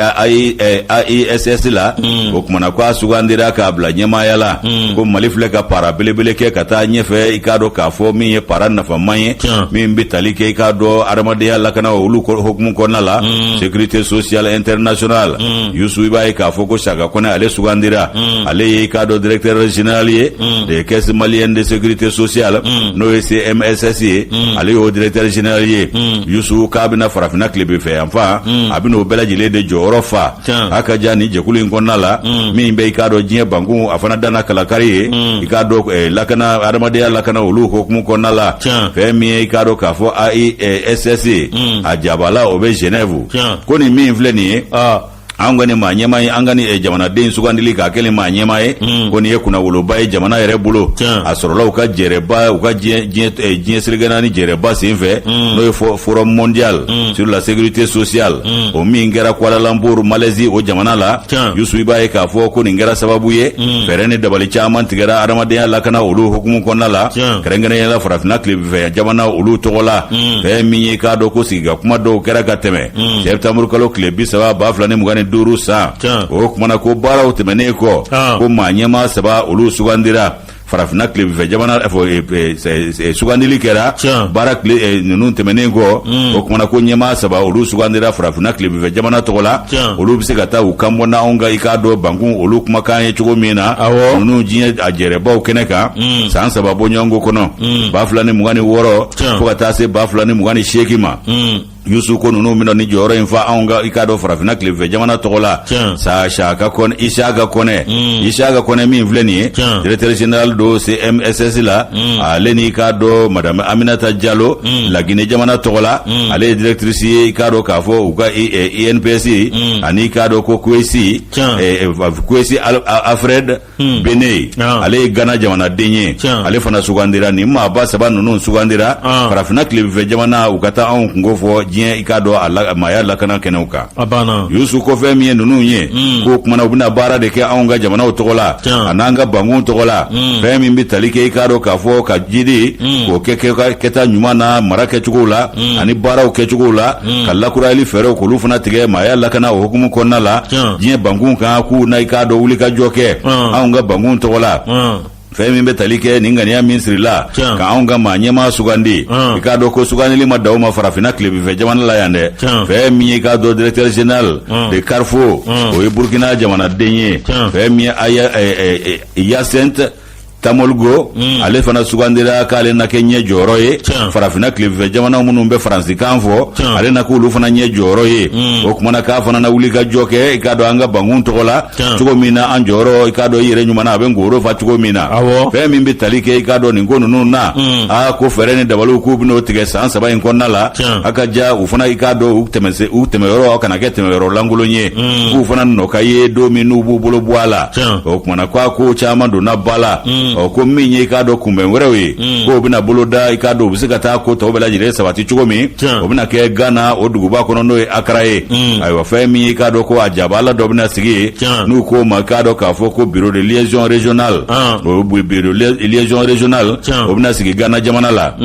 AISS la. O kumana ko a sugandira k'a bila ɲɛmaaya la, ko Mali filɛ ka para belebele kɛ ka taa ɲɛfɛ, i k'a dɔn k'a fɔ min ye para nafaman ye, min bɛ tali kɛ i k'a dɔn adamadenya lakana olu hukumu kɔnɔna la, sécurité sociale internationale. Yusu, i b'a ye k'a fɔ ko Saka Kɔnɛ, ale sugandira, ale ye i k'a dɔn directeur général ye de Caisse malienne de sécurité sociale, n'o ye CMSS ye, ale y'o directeur général ye. Yusu, k'a bɛna farafinna tilebin fɛ yan fan, a bɛna o bɛɛ lajɛlen de jɔyɔrɔ fa. A ka ja ni jɛkulu in kɔnɔna la, min bɛ i k'a dɔn diɲɛ bankun, a fana danna kalakari ye i k'a dɔn lakana, adamadenya lakana olu hukumu kɔnɔna la. Fɛn min ye i k'a dɔn k'a fɔ AISS ye, a jabala o bɛ Genève. Ko nin min filɛ nin ye, an kɔni maa ɲɛmaa ye, an ka ni jamanaden sugandili k'a kɛ ni maa ɲɛmaa ye, ko nin ye kunnawoloba ye jamana yɛrɛ bolo. A sɔrɔla u ka jɛrɛba, u ka diɲɛ seleke naani jɛrɛba senfɛ, n'o ye Forum mondial sur la sécurité sociale, o min kɛra Kuala Lumpur, Malaisie o jamana la. Yusu, i b'a ye k'a fɔ ko nin kɛra sababu ye, fɛɛrɛ ni dabali caman tigɛra adamadenya lakana olu hukumu kɔnɔna la, kɛrɛnkɛrɛnnenya la farafinna tilebinfɛ jamana olu tɔgɔ la. Fɛn min ye k'a dɔn ko sigi ka kuma dɔw kɛra ka tɛmɛ septembre kalo tile 30 2025 san, o kumana ko baaraw tɛmɛnen kɔ, ko maa ɲɛmaa saba olu sugandira farafinna tilebinfɛ jamana fɔ. Sugandili kɛra baara tile ninnu tɛmɛnen kɔ, o kumana ko ɲɛmaa saba olu sugandira farafinna tilebinfɛ jamana tɔgɔ la. Olu bɛ se ka taa u kan bɔ n'anw ka i k'a dɔn bankun olu kumakan ye cogo min na ninnu diɲɛ a jɛrɛbaw kɛnɛ kan, san 3 bɔɲɔgɔnko kɔnɔ, 2026 fo ka taa se 2028 ma. Yusu, ko ninnu bɛna ni jɔyɔrɔ in fa anw ka i k'a dɔn farafinna tilebinfɛ jamana tɔgɔ la. Sa Saka Kɔnɛ, Isaka Kɔnɛ, Isaka Kɔnɛ min filɛ nin ye, directeur général do CMSS la, ale ni i k'a dɔn madame Aminata Jalo, Laginɛ jamana tɔgɔ la, ale ye directrice ye i k'a dɔn k'a fɔ u ka INPS, ani i k'a dɔn ko Kwesi Alfred Bene, ale ye Gana jamanaden ye, ale fana sugandira. Nin maaba saba ninnu sugandira farafinna tilebinfɛ jamana, u ka taa anw kunko fɔ diɲɛ i k'a dɔn a maaya lakana kɛnɛw kan. Yusu, ko fɛn min ye ninnu ye, k'o kumana u bɛna baara de kɛ anw ka jamanaw tɔgɔ la a n'an ka bankunw tɔgɔ la, fɛn min bɛ tali kɛ i k'a dɔn k'a fɔ ka jidi k'o kɛ kɛta ɲuman na mara kɛcogo la ani baaraw kɛcogo la, ka lakurayali fɛɛrɛw k'olu fana tigɛ maaya lakana o hukumu kɔnɔna la diɲɛ bankun kan, k'u na i k'a dɔn wuli ka jɔ kɛ anw ka bankun tɔgɔ la. Fɛn min bɛ tali kɛ nin ŋaniya min sirila ka anw ka maa ɲɛmaa sugandi, i k'a dɔn ko sugandili ma da o ma farafinna tilebinfɛ jamana la yan dɛ. Fɛn min ye i k'a dɔn directeur général de Carrefour, o ye Burkina jamanaden ye. Fɛn min ye Hyacinthe Tamolgo ale fana sugandira k'ale na kɛ ɲɛ jɔyɔrɔ ye farafinna tilebinfɛ jamana minnu bɛ faransikan fɔ, ale na k'olu fana ɲɛ jɔyɔrɔ ye. O tuma na k'a fana na wuli ka jɔ kɛ, i k'a dɔn, an ka bankun tɔgɔ la cogo min na, an jɔyɔrɔ, i k'a dɔn, i yɛrɛ ɲuman na, a bɛ ngoro fa cogo min na. Fɛn min bɛ tali kɛ, i k'a dɔn, nin ko ninnu na, aa, ko fɛɛrɛ ni dabaliw k'u bɛn'o tigɛ san 3 in kɔnɔna la. A ka ja u fana, i k'a dɔn, u tɛmɛ u tɛmɛyɔrɔ kana kɛ tɛmɛyɔrɔ lankolon ye, k'u fana nɔ ka ye don min n'u b'u bolo bɔ a la. O tuma na ko a ko caman donna ba la. Ɔ, ko min ye, i k'a dɔn, kunbɛn wɛrɛw ye, k'o bɛna boloda, i k'a dɔn, u bɛ se ka taa ko tɔw bɛɛ lajɛlen sabati cogo min, o bɛna kɛ Gana o duguba kɔnɔ, n'o ye Akara ye. Ayiwa, fɛn min ye, i k'a dɔn, ko a jabala dɔ bɛna sigi yen, n'u k'o ma, i k'a dɔn k'a fɔ ko bureau de liaison régional, o bureau de liaison régional, o bɛna sigi Gana jamana la.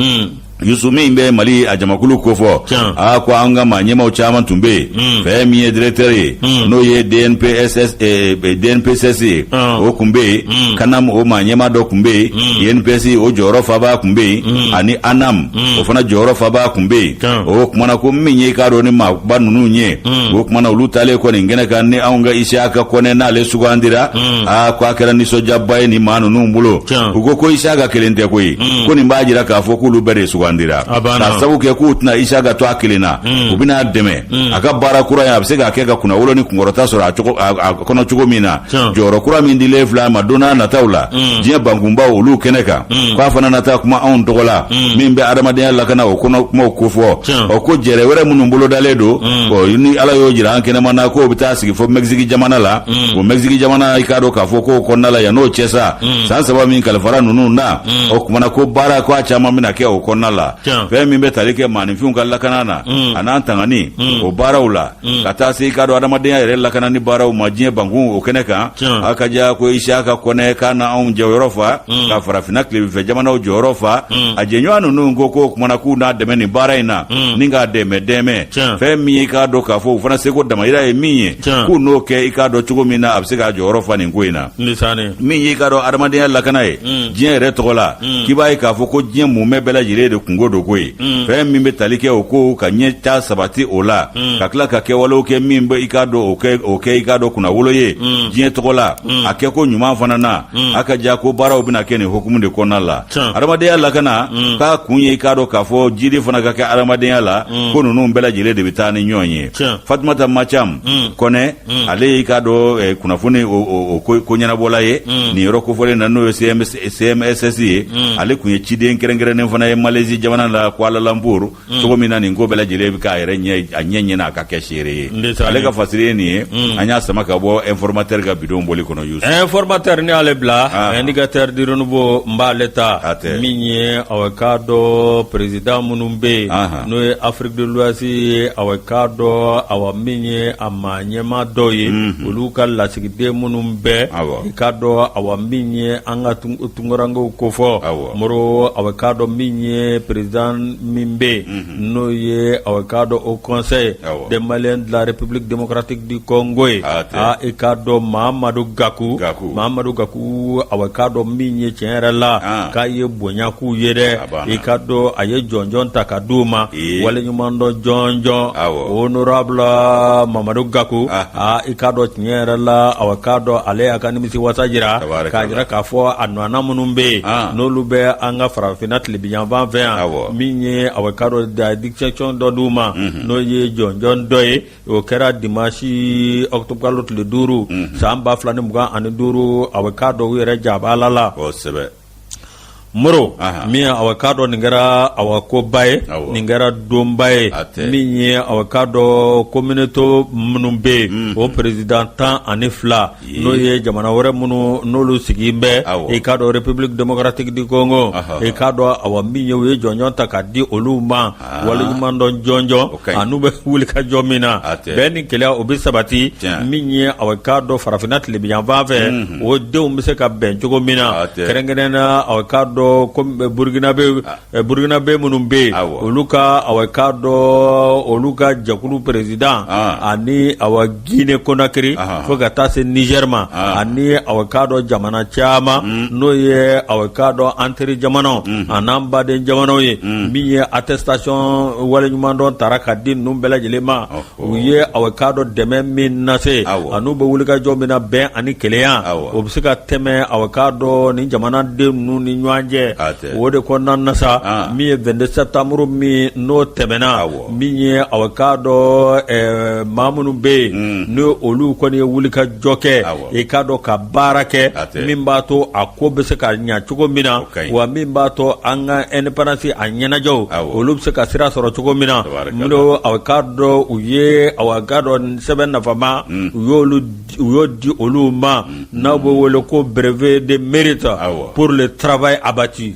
Yusu, min bɛ Mali a jamakulu kofɔ, aa, ko an ka maa ɲɛmaaw caman tun bɛ yen. Fɛn min ye directeur ye, n'o ye DNPSS, DNPSS ye, o tun bɛ yen. CANAM o maa ɲɛmaa dɔ tun bɛ yen. INPS o jɔyɔrɔ fabaa tun bɛ yen, ani ANAM o fana jɔyɔrɔ fabaa tun bɛ yen. O tuma na ko min ye, i k'a dɔn, ni maaba ninnu ye, o tuma na olu taalen kɔ nin kɛnɛ kan ni anw ka Isiyaka Kɔnɛ n'ale sugandira, aa, ko a kɛra nisɔndiyaba ye nin maa ninnu bolo. U ko ko Isiyaka kelen tɛ koyi, ko nin b'a jira k'a fɔ k'olu bɛɛ de sugandira, k'a sabu kɛ k'u tɛna Isiyaka to a kelen na, u bɛna dɛmɛ a ka baara kura ye, a bɛ se k'a kɛ ka kunnawolo ni kunkɔrɔta sɔrɔ a cogo a kɔnɔ cogo min na. Jɔyɔrɔ kura min dilen filɛ a ma don n'a nataw la diɲɛ bankunbaw olu kɛnɛ kan, k'a fana na taa kuma anw tɔgɔ la, min bɛ adamadenya lakana o kɔnɔ kumaw kofɔ. Ɔ, ko jɛrɛ wɛrɛ minnu bolodalen don, ɔ, ni Ala y'o jira an kɛnɛma na, k'o bɛ taa sigi fo Mexique jamana la. O Mexique jamana, i k'a dɔn k'a fɔ k'o kɔnɔna la yan n'o cɛ sa, san 3 min kalifara ninnu na, o tuma na ko baara ko a caman bɛna kɛ o kɔnɔna la. Fɛn min bɛ tali kɛ maaninfinw ka lakana na a n'an tangani o baaraw la, ka taa se, i k'a dɔn, adamadenya yɛrɛ lakana ni baaraw ma diɲɛ bankun o kɛnɛ kan. A ka ja ko Isiyaka Kɔnɛ k'a na anw jɔyɔrɔ fa, ka farafinna tilebinfɛ jamanaw jɔyɔrɔ fa. A jɛɲɔgɔn ninnu ko k'o tuma na k'u n'a dɛmɛ nin baara in na, ni k'a dɛmɛ dɛmɛ fɛn min ye, i k'a dɔn k'a fɔ u fana seko damayira ye min ye, k'u n'o kɛ, i k'a dɔn cogo min na a bɛ se k'a jɔyɔrɔ fa nin ko in na. Min y'i k'a dɔn adamadenya lakana ye diɲɛ yɛrɛ tɔgɔ la, k'i b'a ye k'a fɔ ko diɲɛ mumɛ bɛɛ lajɛlen de kunko don ko ye. Fɛn min bɛ tali kɛ o ko ka ɲɛtaa sabati o la, ka tila ka kɛwalew kɛ min bɛ, i k'a dɔn, o kɛ, i k'a dɔn, kunnawolo ye diɲɛ tɔgɔ la, a kɛ ko ɲuman fana na. A ka ja ko baaraw bɛna kɛ nin hukumu de kɔnɔna la. Adamadenya lakana k'a kun ye, i k'a dɔn k'a fɔ jidi fana ka kɛ adamadenya la, ko ninnu bɛɛ lajɛlen de bɛ taa ni ɲɔgɔn ye. Fatumata Macam Kɔnɛ, ale y'i k'a dɔn kunnafoni o ko ɲɛnabɔla ye nin yɔrɔ kofɔlen na, n'o ye CMSS ye. Ale tun ye ciden kɛrɛnkɛrɛnnen fana ye Malaisie jamana la, Kuala Lumpur, cogo min na nin ko bɛɛ lajɛlen bɛ k'a yɛrɛ ɲɛ a ɲɛ ɲɛna, a ka kɛ seere ye. Ale ka fasiri ye nin ye, an y'a sama ka bɔ Informateur ka bidon bɔli kɔnɔ, Yusu. Informateur ni ale bila Indicateur du Renouveau, n b'ale ta. Min ye, awa, k'a dɔn, président minnu bɛ yen, n'o ye Afrique de l'Ouest ye, awa, k'a dɔn, awa, min ye a maa ɲɛmaa dɔw ye, olu ka lasigiden minnu bɛ, i k'a dɔn, awa, min ye an ka tunkarankew kofɔ, Moro, awa, k'a dɔn, min ye président min bɛ yen, n'o ye, awa, k'a dɔn, Haut Conseil des Maliens de la République démocratique du Congo ye, aa, i k'a dɔn, Mahamadu Gaku, Mahamadu Gaku, awa, k'a dɔn, min ye tiɲɛ yɛrɛ la k'a ye bonya k'u ye dɛ, i k'a dɔn, a ye jɔnjɔn ta ka d'u ma, waleɲumandɔn jɔnjɔn. Honorable Mamadu Gaku, aa, i k'a dɔn, tiɲɛ yɛrɛ la, awa, k'a dɔn, ale y'a ka nimisi wasa jira, k'a jira k'a fɔ a nɔna minnu bɛ yen, n'olu bɛ an ka farafinna tilebinyanfan fɛ yan, min ye, awa, k'a dɔn, distinction dɔ d'u ma, n'o ye jɔnjɔn dɔ ye. O kɛra dimanche octobre kalo tile 5 san 2025, awa, k'a dɔn, u yɛrɛ jabala la. Moro, min, awa, k'a dɔn, nin kɛra, awa, koba ye, nin kɛra donba ye. Min ye, awa, k'a dɔn, communauté minnu bɛ yen, o président 12, n'o ye jamana wɛrɛ minnu n'olu sigi bɛ, i k'a dɔn, République démocratique du Congo, i k'a dɔn, awa, min ye, u ye jɔnjɔn ta ka di olu ma, waleɲumandɔn jɔnjɔn, an'u bɛ wuli ka jɔ min na, bɛn ni kelenya o bɛ sabati. Min ye, awa, k'a dɔn, farafinna tilebinyanfan fɛ, o denw bɛ se ka bɛn cogo min na, kɛrɛnkɛrɛn na, awa, k'a dɔn. dɔn ko burukinabe minnu bɛ yen, olu ka awa i k'a dɔn olu ka jɛkulu président, ani awa Guinée Conakry, fo ka taa se Niger ma, ani awa i k'a dɔn jamana caman, n'o ye awa i k'a dɔn an teri jamanaw an'an baden jamanaw ye, min ye attestation waleɲumandɔn tara ka di ninnu bɛɛ lajɛlen ma. U ye awa i k'a dɔn dɛmɛ min lase, an'u bɛ wulikajɔ min na bɛn ani kelenya, o bɛ se ka tɛmɛ awa i k'a dɔn ni jamanaden ninnu ni ɲɔgɔn cɛ. O de kɔnɔna na sa, min ye 22 septembre min n'o tɛmɛna, min ye awa i k'a dɔn maa minnu bɛ yen, ni olu kɔni ye wulikajɔ kɛ, i k'a dɔn ka baara kɛ min b'a to a ko bɛ se ka ɲa cogo min na, wa min b'a to an ka indépendance a ɲɛnajɛw, olu bɛ se ka sira sɔrɔ cogo min na. Minnu awa i k'a dɔn u ye awa i k'a dɔn sɛbɛn nafama, u y'olu u y'o di olu ma, n'aw bɛ wele ko brevet de mérite pour le travail abattu.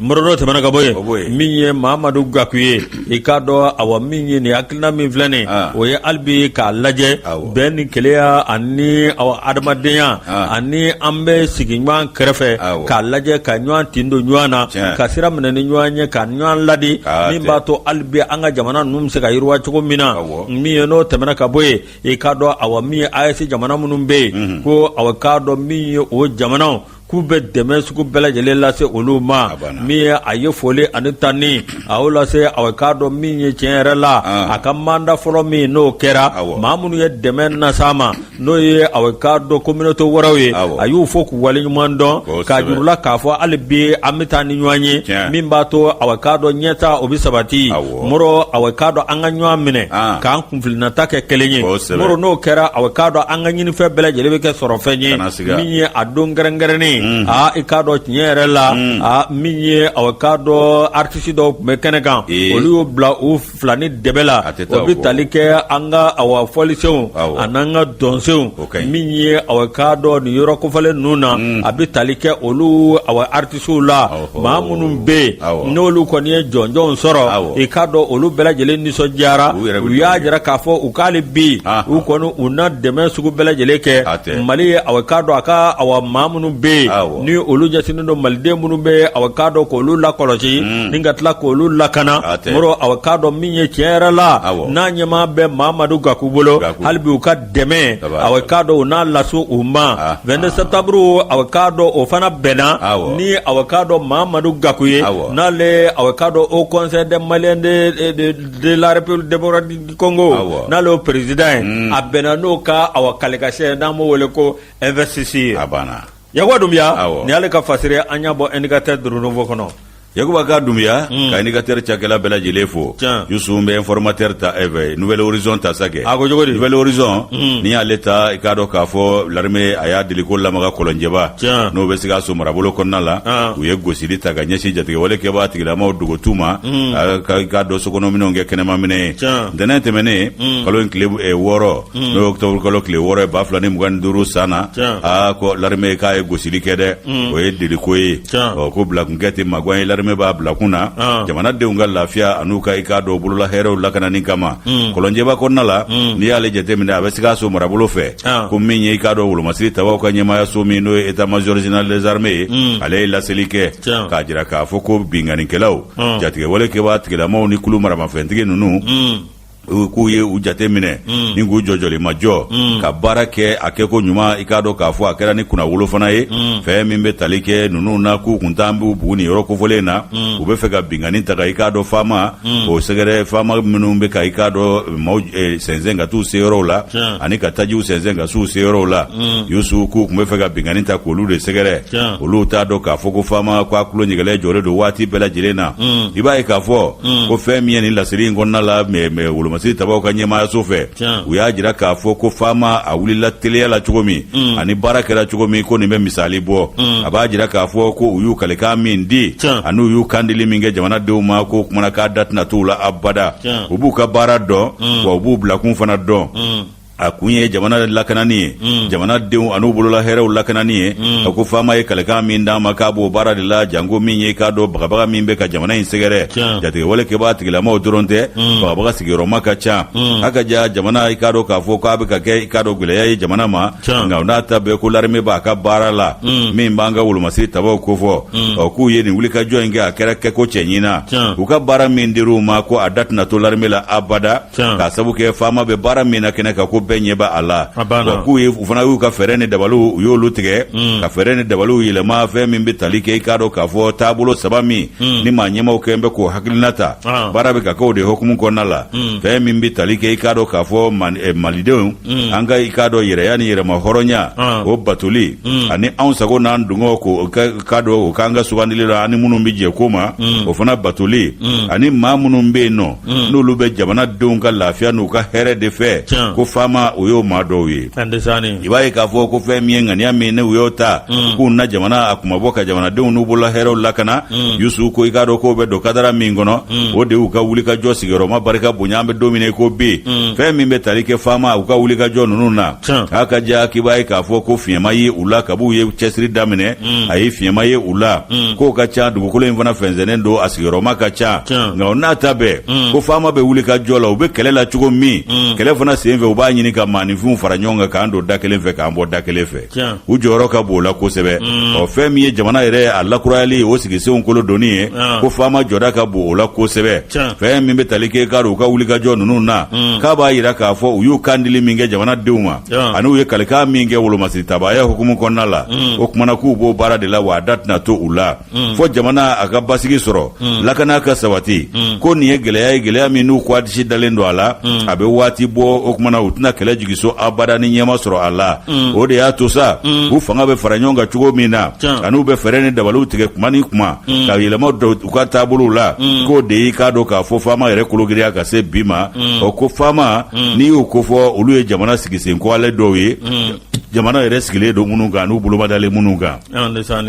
Mɔrɔdɔ tɛmɛna ka bɔ yen, min ye Mamadu Gaku ye, i k'a dɔn awa min ye nin hakilina min filɛ nin, o ye hali bi k'a lajɛ bɛn ni kelenya ani awa adamadenya, ani an bɛ sigi ɲɔgɔn kɛrɛfɛ k'a lajɛ ka ɲɔgɔn tin don ɲɔgɔn na, ka sira minɛ ni ɲɔgɔn ye, ka ɲɔgɔn ladi, min b'a to hali bi an ka jamana ninnu bɛ se ka yiriwa cogo min na. Min ye n'o tɛmɛna ka bɔ yen, i k'a dɔn awa min ye AES jamana minnu bɛ yen, ko awa k'a dɔn min ye o jamanaw k'u bɛ dɛmɛ sugu bɛɛ lajɛlen lase olu ma. Min ye a ye foli ani tanni a y'o lase awa k'a dɔn min ye tiɲɛ yɛrɛ la, a ka mandat fɔlɔ min n'o kɛra, maa minnu ye dɛmɛ nas'a ma, n'o ye awa k'a dɔn communauté wɛrɛw ye, a y'u fo k'u waleɲuman dɔn, k'a jir'u la k'a fɔ hali bi an bɛ taa ni ɲɔgɔn ye, min b'a to awa k'a dɔn ɲɛtaa o bɛ sabati. Moro, awa k'a dɔn an ka ɲɔgɔn minɛ k'an kunfilinata kɛ kelen ye. Moro, n'o kɛra, awa k'a dɔn an ka ɲinifɛn bɛɛ lajɛlen bɛ kɛ sɔrɔfɛn ye. Min ye a don kɛrɛnkɛrɛnnen, aa i k'a dɔn tiɲɛ yɛrɛ la, aa min ye awa k'a dɔn artiste dɔw tun bɛ kɛnɛ kan, olu y'u bila u fila ni dɛbɛ la. O bɛ tali kɛ an ka awa fɔlisenw an'an ka dɔnsenw, min ye awa k'a dɔn nin yɔrɔ kofɔlen ninnu na, a bɛ tali kɛ olu awa artisiw la. Maa minnu bɛ yen, n'olu kɔni ye jɔnjɔnw sɔrɔ, i k'a dɔn olu bɛɛ lajɛlen nisɔndiyara. U y'a jira k'a fɔ u k'ale bi u kɔni u na dɛmɛ sugu bɛɛ lajɛlen kɛ Mali ye. Awa k'a dɔn a ka awa maa minnu bɛ yen, ni olu ɲɛsinnen don maliden minnu bɛ, awa k'a dɔn k'olu lakɔlɔsi ni ka tila k'olu lakana. Moro, awa k'a dɔn min ye tiɲɛ yɛrɛ la, n'a ɲɛmaa bɛ Mamadu Gaku bolo, hali bi u ka dɛmɛ, awa k'a dɔn u n'a lase u ma. 22 septembre, awa k'a dɔn o fana bɛnna ni awa k'a dɔn Mamadu Gaku ye, n'ale awa k'a dɔn Haut Conseil des Maliens de la République démocratique du Congo, n'ale y'o président ye, a bɛnna n'o ka awa kalikasɛ, n'an b'o wele ko investiture. A banna. Yakuba Dunbiya, nin y'ale ka fasiri, an y'a bɔ Indicateur du Renouveau kɔnɔ. Yakuba ka Dunbiya, ka Indicateur cakɛla bɛɛ lajɛlen fo. Yusu, n bɛ Informateur ta, Nouvel Horizon ta sa kɛ. A ko cogo di? Nouvel Horizon, n'i y'ale ta, i k'a dɔn k'a fɔ l'armée a y'a deliko lamaga Kɔlɔnjɛba, n'o bɛ Sikaso marabolo kɔnɔna la. U ye gosili ta ka ɲɛsin jatigɛwale kɛbaa tigilamaw dogotu ma, i k'a dɔn sokɔnɔminɛnw kɛ kɛnɛmaminɛ ye. Ntɛnɛn tɛmɛnen, kalo in tile 6, n'o ye octobre kalo tile 6 ye 2025 san na, aa ko l'armée k'a ye gosili kɛ dɛ. O ye deliko ye. Ɔ ko bilakunkɛ tɛ magwan ye, l'armée b'a bilakun na jamanadenw ka lafiya an'u ka i k'a dɔn bolola hɛrɛw lakanani kama. Kɔlɔnjɛba kɔnɔna la, n'i y'ale jateminɛ, a bɛ Sikaso marabolo fɛ, ko min ye i k'a dɔn wolomasiri tabaw ka ɲɛmaayaso min, n'o ye état major général des armées ye, ale ye laseli kɛ k'a jira k'a fɔ ko binkannikɛlaw, jatigɛwale kɛbaa tigilamaw ni kulu maramafɛntigi ninnu, k'u ye u jate minɛ ni k'u jɔjɔli ma jɔ ka baara kɛ a kɛko ɲuman. I k'a dɔn k'a fɔ a kɛra ni kunnawolo fana ye. Fɛn min bɛ tali kɛ ninnu na, k'u kun t'an b'u bugu nin yɔrɔ kofɔlen na, u bɛ fɛ ka binkanni ta ka i k'a dɔn faama o sɛgɛrɛ, faama minnu bɛ ka i k'a dɔn maaw sɛnsɛn ka t'u se yɔrɔw la ani ka tajiw sɛnsɛn ka s'u se yɔrɔw la. Yusu, k'u tun bɛ fɛ ka binkanni ta k'olu de sɛgɛrɛ. Olu t'a dɔn k'a fɔ ko faama ko a tulo ɲɛgɛlɛ jɔlen don waati bɛɛ lajɛlen na. I b'a ye k'a fɔ ko fɛn min ye nin laseli in kɔnɔna la, mais wolomasiri tabaw ka ɲɛmaayaso fɛ, u y'a jira k'a fɔ ko faama a wulila teliya la cogo min ani baara kɛra cogo min, ko nin bɛ misali bɔ. A b'a jira k'a fɔ ko u y'u kalikan min di ani u y'u kandili min kɛ jamanadenw ma, ko kumana k'a da tɛna t'u la abada. U b'u ka baara dɔn, wa u b'u bilakun fana dɔn. A kun ye jamana lakanani ye, jamana denw an'u bolola hɛrɛw lakanani ye. A ko faama ye kalikan min d'an ma, k'a b'o baara de la, janko min ye k'a dɔn bagabaga min bɛ ka jamana in sɛgɛrɛ. Jatigɛwale kɛbaa tigilamaw dɔrɔn tɛ, bagabaga sigiyɔrɔma ka ca. A ka ja jamana, i k'a dɔn k'a fɔ k'a bɛ ka kɛ, i k'a dɔn, gɛlɛya ye jamana ma. Nka n'a ta bɛɛ, ko l'armée b'a ka baara la min b'an ka wolomasiri tabaw kofɔ. Ɔ, k'u ye nin wulikajɔ in kɛ, a kɛra kɛko cɛɲin na. U ka baara min dir'u ma, ko a da tɛna to l'armée la abada, k'a sabu kɛ faama bɛ baara min na kɛnɛ kan, ko bɛɛ ɲɛ bɛ a la. Wa k'u ye, u fana y'u ka fɛɛrɛ ni dabaliw, u y'olu tigɛ ka fɛɛrɛ ni dabaliw yɛlɛma. Fɛn min bɛ tali kɛ, i k'a dɔn k'a fɔ taabolo saba min ni maa ɲɛmaaw kɛn bɛ k'o hakilina ta, baara bɛ ka kɛ o de hukumu kɔnɔna la. Fɛn min bɛ tali kɛ, i k'a dɔn k'a fɔ malidenw, an ka, i k'a dɔn, yɛrɛya ni yɛrɛma hɔrɔnya, o batoli ani anw sago n'an dungɔ, ko k'a dɔn o k'an ka sugandili la, ani minnu bɛ jɛ ko ma, o fana batoli, ani maa minnu bɛ yen nɔ n'olu bɛ jamanadenw ka lafiya n'u ka hɛrɛ de fɛ, ko faama o y'o maa dɔw ye. I b'a ye k'a fɔ ko fɛn min ye ŋaniya min ne u y'o ta k'u na jamana a kunmabɔ, ka jamanadenw n'u bolola hɛrɛw lakana, Yusu, ko i k'a dɔn k'o bɛ don kadara min kɔnɔ, o de y'u ka wulikajɔ sigiyɔrɔma barika bonya. An bɛ don min na i ko bi, fɛn min bɛ tali kɛ faama u ka wulikajɔ ninnu na, a ka ja k'i b'a ye k'a fɔ ko fiɲɛma ye u la kab'u ye cɛsiri daminɛ. Ayi, fiɲɛma ye u la, k'o ka ca. Dugukolo in fana fɛnsɛnnen don, a sigiyɔrɔma ka ca. Nka o n'a ta bɛɛ, ko faama bɛ wuli ka jɔ la, u bɛ kɛlɛ la cogo min, kɛlɛ fana senfɛ, u b'a ɲini ka maaninfinw fara ɲɔgɔn kan, k'an don da kelen fɛ, k'an bɔ da kelen fɛ. U jɔyɔrɔ ka bon o la kosɛbɛ. Ɔ, fɛn min ye jamana yɛrɛ a lakurayali, o sigisenw kolo donni ye, ko faama jɔda ka bon o la kosɛbɛ. Fɛn min bɛ tali kɛ k'a u ka wulikajɔ ninnu na, k'a b'a jira k'a fɔ u y'u kandili min kɛ jamanadenw ma ani u ye kalikan min kɛ wolomasiri tabaaya hukumu kɔnɔna la, o kumana k'u b'o baara de la, wa a da tɛna to u la fo jamana a ka basigi sɔrɔ, lakana ka sabati. Ko nin ye gɛlɛya ye, gɛlɛya min n'u ko a disi dalen don a la, a bɛ waati bɔ. O kumana u tɛna kɛlɛ jigin so abada ni ɲɛma sɔrɔ a la. O de y'a to sa, u fanga bɛ fara ɲɔgɔn kan cogo min na, ani u bɛ fɛɛrɛ ni dabaliw tigɛ kuma ni kuma ka yɛlɛma don u ka taabolow la, k'o de y'i k'a dɔn k'a fɔ faama yɛrɛ kologiriya ka se bi ma. Ɔ, ko faama, n'i y'o kofɔ, olu ye jamana sigisen kɔale dɔw ye, jamana yɛrɛ sigilen don minnu kan, n'u bolomadalen minnu kan.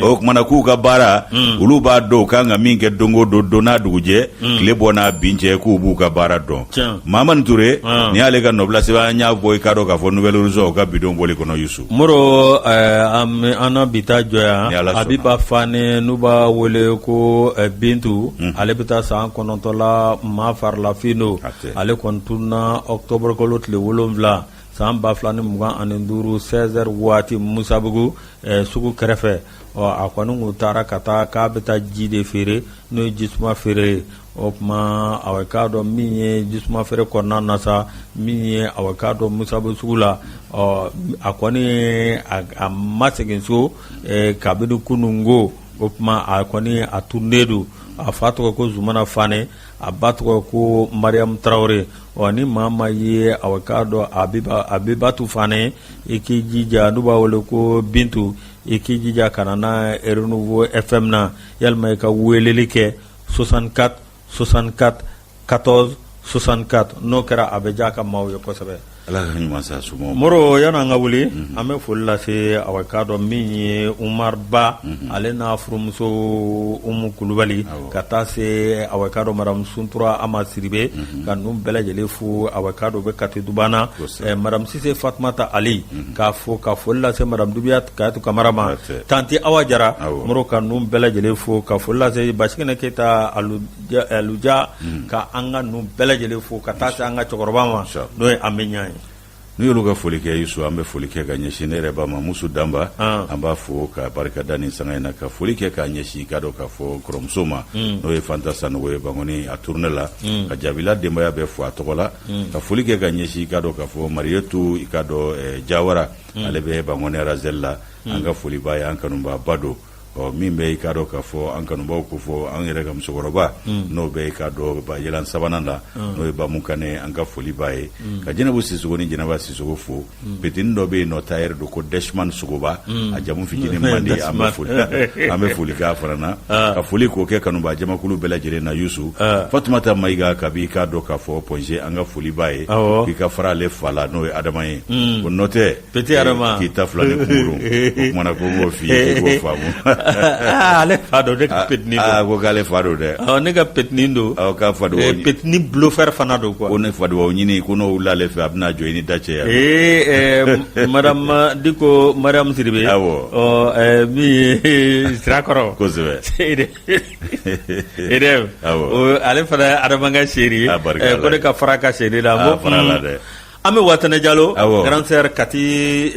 O kumana k'u ka baara, olu b'a dɔn u kan ka min kɛ don o don, don n'a dugujɛ, tile bɔ n'a bin cɛ, k'u b'u ka baara dɔn. Mamani Ture, nin y'ale ka nɔbila sɛbɛn. An y'a bɔ, i k'a dɔn k'a fɔ Nouvel Horizon, u ka bidon bɔli kɔnɔ, Yusu. Moro, an na bi ta jɔ yan. Abiba Fane, n'u b'a wele ko Bintu, ale bɛ taa san 9 la, maa farilafin don. Ale kɔni tununna octobre kalo tile 7 san 2025, 16 heures waati, Musabugu sugu kɛrɛfɛ. Ɔ, a kɔni kun taara ka taa k'a bɛ taa ji de feere, n'o ye jisuma feere ye. O tuma a k'a dɔn min ye jisuma feere kɔnɔna na sa, min ye a k'a dɔn Musabugu sugu la. Ɔ, a kɔni a ma segin so kabini kununko. O tuma a kɔni a tununnen don. A fa tɔgɔ ko Zumana Fane, a ba tɔgɔ ko Mariam Tarawele. Ɔ, ni maa ma ye a k'a dɔn Abibatu Fane, i k'i jija, n'u b'a wele ko Bintu, i k'i jija ka na n'a ye Renouveau FM na, yalima i ka weleli kɛ 64 64 14 64. N'o kɛra, a bɛ diya ka maaw ye kosɛbɛ. Ala ka ɲuman sa sumaw. Moro, yan'an ka wuli, an bɛ foli lase a k'a dɔn min ye Umar Ba, ale n'a furumuso Umu Kulubali, ka taa se a k'a dɔn madame Suntura Ama Siribe, ka ninnu bɛɛ lajɛlen fo. A k'a dɔn u bɛ Kati Dubana. Madame Sise Fatumata Ali, k'a fo, ka foli lase madame Dubiya Kayatu Kamara ma, tanti Awa Jara. Moro, ka ninnu bɛɛ lajɛlen fo, ka foli lase Basigɛnɛ Keyita Aluja, ka an ka ninnu bɛɛ lajɛlen fo, ka taa se an ka cɛkɔrɔba ma, n'o ye an bɛ ɲɛ ye. N'u y'olu ka foli kɛ, Yusu, an bɛ foli kɛ ka ɲɛsin ne yɛrɛ ba ma, Musu Danba. An b'a fo ka barika da nin sanga in na, ka foli kɛ k'a ɲɛsin, k'a dɔn k'a fɔ kɔrɔmuso ma, n'o ye Fanta Sanogo ye Bankoni a tournée la, ka jabila denbaya bɛɛ fo a tɔgɔ la, ka foli kɛ ka ɲɛsin, k'a dɔn k'a fɔ Mariyetu, i k'a dɔn Jawara, ale bɛ Bankoni Razɛli la. An ka foli b'a ye, an kanubaaba don. Ɔ, min bɛ, i k'a dɔn k'a fɔ an kanubaw ko fɔ an yɛrɛ ka musokɔrɔba, n'o bɛ, i k'a dɔn, ba yɛlɛn sabanan la, n'o ye Bamu Kane, an ka foli b'a ye, ka Jɛnɛbu Sisogo ni Jɛnɛba Sisogo fo. Petini dɔ bɛ yen nɔ, tailleur don, ko Dɛsman Sogoba, a jamu fitinin man di. An bɛ foli, an bɛ foli k'a fana na, ka foli k'o kɛ kanubaa jamakulu bɛɛ lajɛlen na. Yusu, Fatumata Mayiga, kabi i k'a dɔn k'a fɔ Point G, an ka foli b'a ye, k'i ka fara ale fa la, n'o ye Adama ye, ko nɔ tɛ Petit Adama k'i ta fila ni kunkurun. O kumana ko n k'o f'i ye k'i k'o faamu. Ale fa don, ne ka petini don. Aa, ko k'ale fa don dɛ. Awɔ, ne ka petini don. Awɔ, k'a fa don. Petini bluffeur fana don quoi. Ko ne fa dugawu ɲini, ko n'o wulila ale fɛ, a bɛna jɔ i ni da cɛ yan. Ee, madame Diko Mariam Sidibe. Awɔ. Ɔ, min ye Sirakɔrɔ. Kosɛbɛ. Edem. Awɔ. Ale fana ye Adama ka chérie ye. A barika Ala. Ko ne ka fara a ka chérie la. A fara la dɛ. An bɛ Watane Jalo. Awɔ. Grande sœur Kati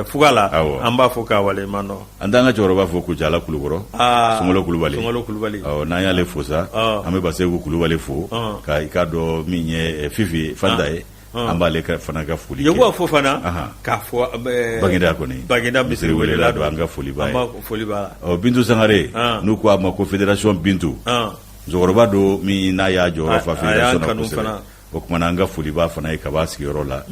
fuga la. Awɔ. An b'a fo k'a waleɲuman dɔn. An t'an ka cɛkɔrɔba fo Kucala Kulukɔrɔ. Aa, Sunkalo Kulubali. Sunkalo Kulubali. Awɔ, n'an y'ale fo sa, Ɔ. an bɛ Baseku Kulubali fo. Ɔ. Ka i k'a dɔn min ye Fifi Fanta ye. An b'ale fana ka foli kɛ. Yakuba Fofana. Ahan. K'a fɔ Baginda kɔni. Baginda misiri welela don, an ka foli b'a An ye. b'a foli b'a la. Ɔ, Bintu Sangare. An. N'u ko a ma ko fédération Bintu. An. Musokɔrɔba don min n'a y'a jɔyɔrɔ fa A y'an fédération na kanu kosɛbɛ. fana. O tuma na an ka foli b'a fana ye ka b'a sigiyɔrɔ la.